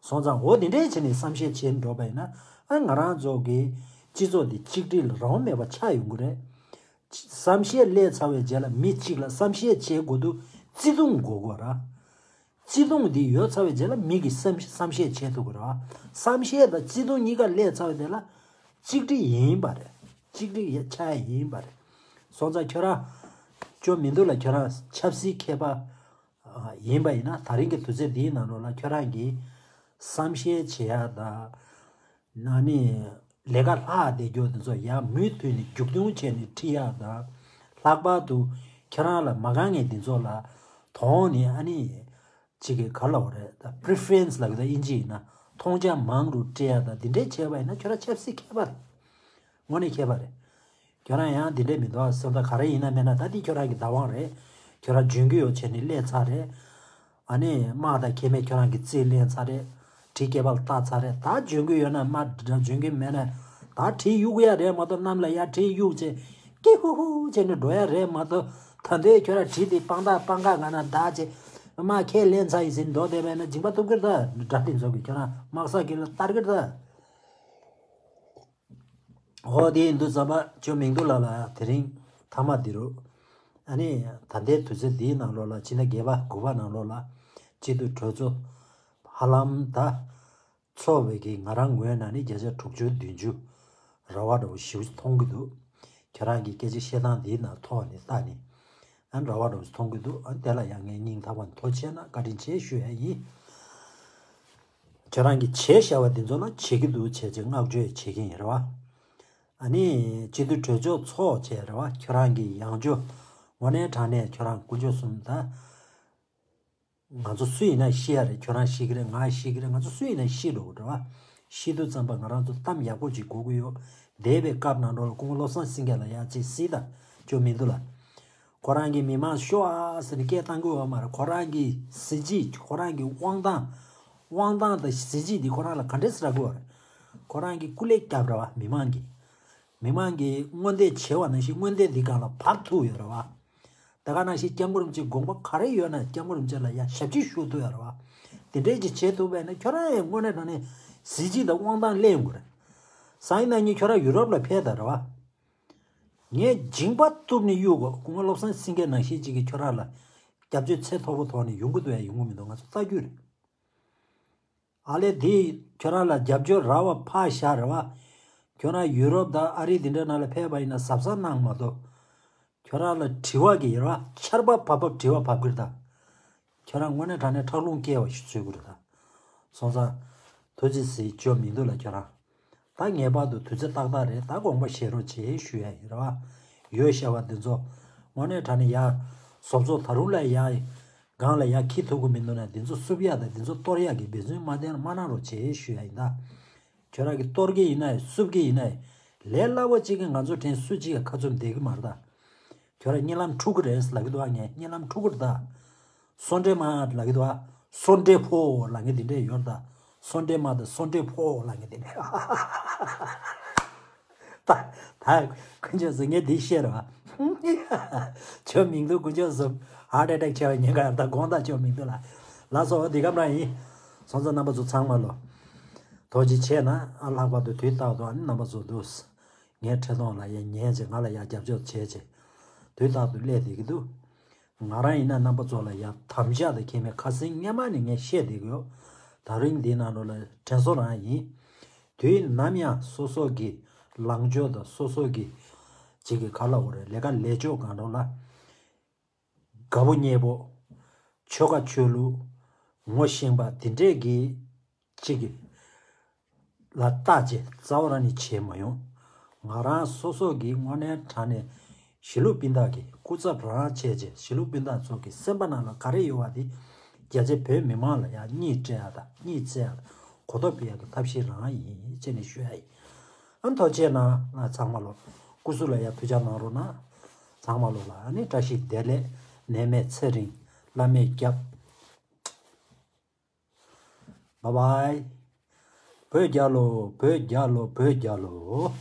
སོང་ཙང་འོ་དེ་འདྲའི་བྱས་ནས་བསམ་ཤེས་བྱས་འགྲོ་བ་ཡིན་ན་ཨ་ང་རང་ཚོ་གི་སྤྱི་ཚོགས་འདི་གཅིག་སྒྲིལ་ལ་རང་མེད་པ་ཆགས་ཡོང་གི་རེད། བསམ་ཤེས་སླེབས་ཚར་བའི་རྗེས་ལ་མི་གཅིག་ལ་བསམ་ཤེས་བྱེད་དགོས་དུས་བརྩེ་དུང་དགོས་དགོས་ར། བརྩེ་དུང་འདི་ཡོད་ཚར་བའི་རྗེས་ལ་མི་གིས་བསམ་བསམ་ཤེས་བྱེད་ཐུབ་དགོས་ར། བསམ་ཤེས་དང་བརྩེ་དུང་གཉིས་ཀ་སླེབས་ཚར་བའི་དེ་ལ་གཅིག་སྒྲིལ་ཡིན་པ་རེད། གཅིག་སྒྲིལ་ཡ་ཆགས་ཡ་ཡིན་པ་རེད། སོང་ཙང་ཁྱོད་རང་ཅོ་མི་འདུག་ལ་ཁྱོད་རང་ཆབ་སྲིད་མཁས་པ་ཡིན་པ་ཡིན་ན་ད་རིང་གི་དུས་ཚོད་འདིའི་ནང་ལོགས་ལ་ཁྱོད་རང་གིས་བསམ་ཤེས་བྱེད་ཡ་དང་ཨ་ནི་ལས་ཀ་ལྷག་བསྡད་རྒྱུ་དེ་ཚོ་ཡང་མུ་མཐུད་ནས་མཇུག་སྐྱོང་བྱས་ནས་ཁྲིད་ཡག་དང་། ལྷག་པར་དུ་ཁྱེད་རང་ལ་མ་དགའ་མཁན་དེ་ཚོ་ལ་དོགས་ནས་ཨ་ནི་གཅིག་གི་ག་ལབ་དགོས་རེད་ད། པི་རི་ཕེ་རེན་སི་ལབ་ཀྱི་ད་ཨིན་ཇི་ཡིན་ན་མཐོང་ཆ་མང་རུ་སྤྲད་ཡག་དང་དེ་འདྲས་བྱས་པ་ཡིན་ན་ཁྱོད་རང་ཆབ་སྲིད་མཁས་པ་རེད། དངོས་གནས་མཁས་པ་རེད། ཁྱོད་རང་ཡང་འདི་འདྲས་མི་འདུག་ཨ། སེམས་ཐག་ག་རེ་ཡིན་ན་མེད་ན་ད་འདི་ཁྱོད་རང་གི་བདག་དབང་རེད། ཁྱོད་རང་འཇོན་གི་ཡོད་བྱས་ནས་སླེབས་ཚར་རེད། ཨ་ནི་དམག་དང་ཁེ་མེད་ཁྱོད་རང་གི་རྩིས་ལེན་ཚར་རེད། གྲི་སྐེད་པ་ལ་བཏགས་ཚར་རེད། ད་འཇོན་གི་ཡོད་ན་དམག་འཇོན་གི་མེད་ན་ད་གྲི་གཡུག་ཡ་རེད་མ་གཏོགས་གནམ་ལ་ཡར་གྲི་གཡུག་བྱས་ཀི་ཧུ་ཧུ་བྱས་ནས་འགྲོ་ཡ་རེད་མ་གཏོགས། ད་ལྟའི་ཁྱོད་རང་གྲི་དེ་པང་ཏག་པང་ཀ་ང་ན་བདག་བྱས་དམག་ཁས་ལེན་ཚར་ཡིན་ཟིན་མདོ་དེ་བས་ན་འཇིགས་པ་ཐུབ་ཀིར་ད་དགྲ་དེ་ཚོ་གི་ཁྱོད་རང་དམག་ས་གི་ལ་བསྟར་ཀིར་ད། ཨོ་དེ་ཡིན་དུས་ཙམ་པ་ཅོ་མིང་འདུག་ལ་ལ་དེ་རིང་མཐའ་མ་འདི་རུ། ཨ་ནི་ད་ལྟའི་དུས་ཚོད་འདིའི་ནང་ལོགས་ལ་ཕྱི་ཟླ་བརྒྱད་པ་དགུ་པ་ནང་ལོགས་ལ་སྤྱི་འཐུས་གྲོས་ཚོགས་ཧ་ལམ་ད་ཚོགས་པའི་གི་ང་རང་ངོས་ནང་ནས་བརྒྱ་ཆ་དྲུག་ཅུ་བདུན་ཅུ་ར་བ་འདྲ་བོ་ཞེ་པོ་ཅིག་མཐོང་གི་འདུག་ཁྱེད་རང་གི་སྐད་ཆ་བཤད་སྟངས་འདིའི་ནང་ཐོག་ནས་ལྟ་ནས་ཨ་ནི་ར་བ་འདྲ་བོ་ཞིག་མཐོང་གི་འདུག་ཨ་ནི་དེ་ལ་ཡང་ངས་སྙིང་ཐག་པ་ནས་ཐུགས་རྗེ་ཆེ་གནང་བཀའ་དྲིན་ཆེ་ཞུ་ཡ་ཡིན། ཁྱོད་རང་གིས་བྱས་བཞག་པ་འདི་ཚོ་ལ་བྱེད་ཀྱི་འདུག་བྱས་བྱས་བསྔགས་བརྗོད་བྱེད་ཀྱི་ཡིན་རེད་བ། ཨ་ནི་སྤྱི་འཐུས་གྲོས་ཚོགས་ཚོགས་བྱས་རེད་བ། ཁྱོད་རང་གི་ཡང་བསྐྱར་དངོས་གནས་དྲང་གནས་ཁྱོད་རང་དཀོན་མཆོག་གསུམ་ད། ང་ཚོ་སུ་ཡིན་ན་ཤི་ཡ་རེད། ཁྱོད་རང་ཤི་གི་རེད། ང་ཤི་གི་རེད། ང་ཚོ་སུ་ཡིན་ན་ཤི་འགྲོ་གི་རེད་བ། ཤི་དུས་ཙམ་པ་ང་རང་ཚོ་གཏམ་ཡག་པོ་ཅིག་གོ་གི་ཡོད། འདས་པའི་སྐབས་ནང་ལོགས་ལ་སྐུ་ངོ་བློ་བཟང་སེང་གེ་ལ་ཡ་ཅིག་སྲིད་ད་ཅོ་མི་འདུག་ལ། ཁོ་རང་གིས་མི་མང་ཤོག་ཨ་ཟེར་ནས་སྐད་བཏང་གི་ཡོད་མ་རེད། ཁོ་རང་གི་གཟི་བརྗིད་ཁོ་རང་གི་དབང་ཐང་། དབང་ཐང་དང་གཟི་བརྗིད་འདི་ཁོ་རང་ལ་ག་འདྲས་སེ་རག་གི་ཡོད་རེད། ཁོ་རང་གིས་སྐུ་ལས་བརྒྱབ་རེད་བ། མི་མང་གིས་མི་མང་གིས་མངོན་འདོད་བྱས་པ་ནང་བཞིན་མངོན་འདོད་འདི་སྒང་ལ་བབས་ཐུབ་ཡོད་རེད་བ། ད་ག་ནང་བཞིན་སྐྱབས་མགོན་རིན་པོ་ཆེའི་དགོངས་པ་ག་རེ་ཡོད་ན་སྐྱབས་མགོན་རིན་པོ་ཆེ་ལ་ཡང་ཞབས་ཕྱི་ཞུ་ཐུབ་ཡོད་རེད་བ། དེ་འདྲས་ཅིག་བྱེད་ཐུབ་པ་ཡིན་ན་ཁྱོད་རང་ཡང་དངོས་གནས་དྲང་གནས་གཟི་བརྗིད་དང་དབང་ཐང་སླེབས་ཡོང་གི་རེད། སང་ཉིན་གནངས་ཉིན་ཁྱོད་རང་ཡུ་རོབ་ལ་ཕེབས་དང་རེད་བ། ངས་མཇིང་པ་གཏུབ་ནས་གཡུག་གོ། སྐུ་ངོ་བློ་བཟང་སེང་གེ་ནང་བཞིན་ཅིག་གིས་ཁྱོད་རང་ལ་སྐྱབས་བཅོལ་ཚད་མཐོ་པོ་ཐོག་ནས་ཡོང་གི་འདུག་ཡ་ཡོང་གི་མི་འདུག་ང་ཚོ་ལྟ་རྒྱུ་རེད། ཨ་ལས་དེ་ཁྱོད་རང་ལ་རྒྱབ་སྐྱོར་རག་པ་ཕར་བཞག་རེད་བ། ཁྱོད་རང་ཡུ་རོབ་དང་ཨ་རི་དེ་འདྲ་ནང་ལ་ཕེབས་པ་ཡིན་ན་གཟབ་གཟབ་གནང་མ་གཏོགས། ཁྱོད་རང་ལ་དྲི་བ་གི་ཡོད་རེད་བ། ཆར་པ་བབས་བབས་དྲི་བ་བབས་ཀྱི་རེད་ད། ཁྱོད་རང་དངོས་གནས་དྲང་གནས་ཁྲག་རླུང་བསྐྱེད་པ་ཞིག་བཟོས་ཀྱི་རེད་ད། སོང་ཙང་། ཐུགས་རྗེ་གཟིགས་ཅོ་མི་འདུག་ལ་ཁྱོད་རང་། ད་ངེས་པར་དུ་དུས་ཚོད་ཏག་ཏག་རེད། ད་དགོངས་པ་བཞེས་རོགས་བྱེད་ཞུ་ཡ་ཡིན་རེད་བ། ཡོད་ཤ་བ་འདི་ཚོ་དངོས་གནས་དྲང་གནས་ཡ། བཟོ་ཚོ་ད་རུང་ལ་ཡ། སྒང་ལ་ཡ་ཁྱི་ཐུག་གི་མི་འདུག་ན་འདི་ཚོ་བསུབ་ཡ་དང་འདི་ཚོ་གཏོར་ཡ་གི་འབད་བརྩོན་མ་བསྟེན་མ་གནང་རོགས་བྱེད་ཞུ་ཡ་ཡིན་ད། ཁྱོད་རང་གི་གཏོར་གི་ཡིན་ན་ཡང་བསུབ་གི་ཡིན་ན་ཡང་། ལས་སླ་བོ་གཅིག་གིས་ང་ཚོ་དྲན་སུ་གཅིག་ག་ཁ་བཙུམ་བསྡད་གི་མ་རེད་ད། ཁྱོད་རང་གཉིད་ལམ་འཁྲུག་གི་རེད་ལབ་ཀྱི་འདུག་ཨ། ངས་གཉིད་ལམ་འཁྲུག་གི་རེད་ད། སོན་འབྲས་མ་ལབ་ཀྱི་འདུག་ཨ། སོན་འབྲས་ཕོ་ལབ་མཁན་དེ་འདྲས་ཡོད་རེད་ད། སོན་འབྲས་མ་དང་སོན་འབྲས་ཕོ་ལབ་མཁན་དེ་འདྲས། ད་ད་དཀོན་མཆོག་གསུམ། ངས་འདི་བཤད་རོགས། ཁྱོད་མིང་འདུག་དཀོན་མཆོག་གསུམ། ཧར་ཊི་ཨེ་ཊེག་བྱས་པའི་ཉེན་ཁ་ཡོད་ད། དགོངས་དག་ཁྱོད་མིང་འདུག་ལ། ལགས་སོ། འདི་ག་རང་ཡིན། སོང་ཙང་རྣམ་པ་ཚོ་ཚང་མ་ལོ། ཐུགས་རྗེ་ཆེ་གནང་ཨ། ལྷག་པར་དུ་དུས་རྟག་ཏུ་ཨ་ནི་རྣམ་པ་ཚོ་འདུག་ངའི་འཕྲིན་གཏོང་ལ་ཡ་ཉན་བྱས། ང་ལ་ཡ་རྒྱབ་སྐྱོར་བྱས་བྱས། དུས་རྟག་ཏུ་སླེབས་བསྡད་ཀྱི་འདུག་ང་རང་ཡིན་ན་རྣམ་པ་ཚོ་ལ་ཡ་དམ་བཅའ་དང་ཁེངས་པའི་ཁ་སང་སྔས་མ་ནས་ངས་བཤད་བསྡད་ཀྱི་ཡོད། ད་རིང་འདིའི་ནང་ལོགས་ལ་དྲན་གསོ་རང་ཡིན། དུས་ནམ་ཡང་སོ་སོ་གི་ལངས་ཕྱོགས་དང་སོ་སོ་གི་ཅིག་གི་ག་ལབ་དགོས་རེད། ལས་ཀ་ལས་ཕྱོགས་སྒང་ལོགས་ལ། དགའ་པོ་ཉེ་པོ། ཆོལ་ཁ་ཆོས་ལུགས། ངོ་ཤེས་པ་དེ་འདྲས་ཀྱི་གཅིག་གི་ལ་བལྟ་བྱས་རྩ་བ་རང་ནས་བྱེད་མ་ཡོང་། ང་རང་སོ་སོ་གི་དངོས་གནས་དྲང་གནས་གཞིས་ལུས་སྤུན་ཟླ་གི་སྐུ་ཚབ་རང་བྱས་བྱས། གཞིས་ལུས་སྤུན་ཟླ་ཚོ་གི་སེམས་པ་ནང་ལ་ག་རེ་ཡོད་པ་དེ་རྒྱ་ཆེ་བོད་མི་མང་ལ་ཡང་གཉིས་སྤྲད་ཡ་དང་གཉིས་བཙལ་ཡ་དང་གོ་རྟོགས་སྤེལ་ཡ་གི་ཐབས་ཤེས་རང་ཡིན་ཅེས་ནས་ཞུ་ཡ་ཡིན། ཨ་ཐུགས་རྗེ་གནང་། ང་ཚང་མ་ལོ་སྐུ་གཟུགས་ལ་ཡ་ཐུགས་ཅག་གནང་རོགས་གནང་། ཚང་མ་ལོ་ལ་ཨ་ནི་བཀྲ་ཤིས་བདེ་ལེགས། ནད་མེད་ཚེ་རིང་། བླ་མས་སྐྱབས། བཱའི་བཱའི། བོད་རྒྱལ་ལོ། བོད་རྒྱལ་ལོ། བོད་རྒྱལ་ལོ།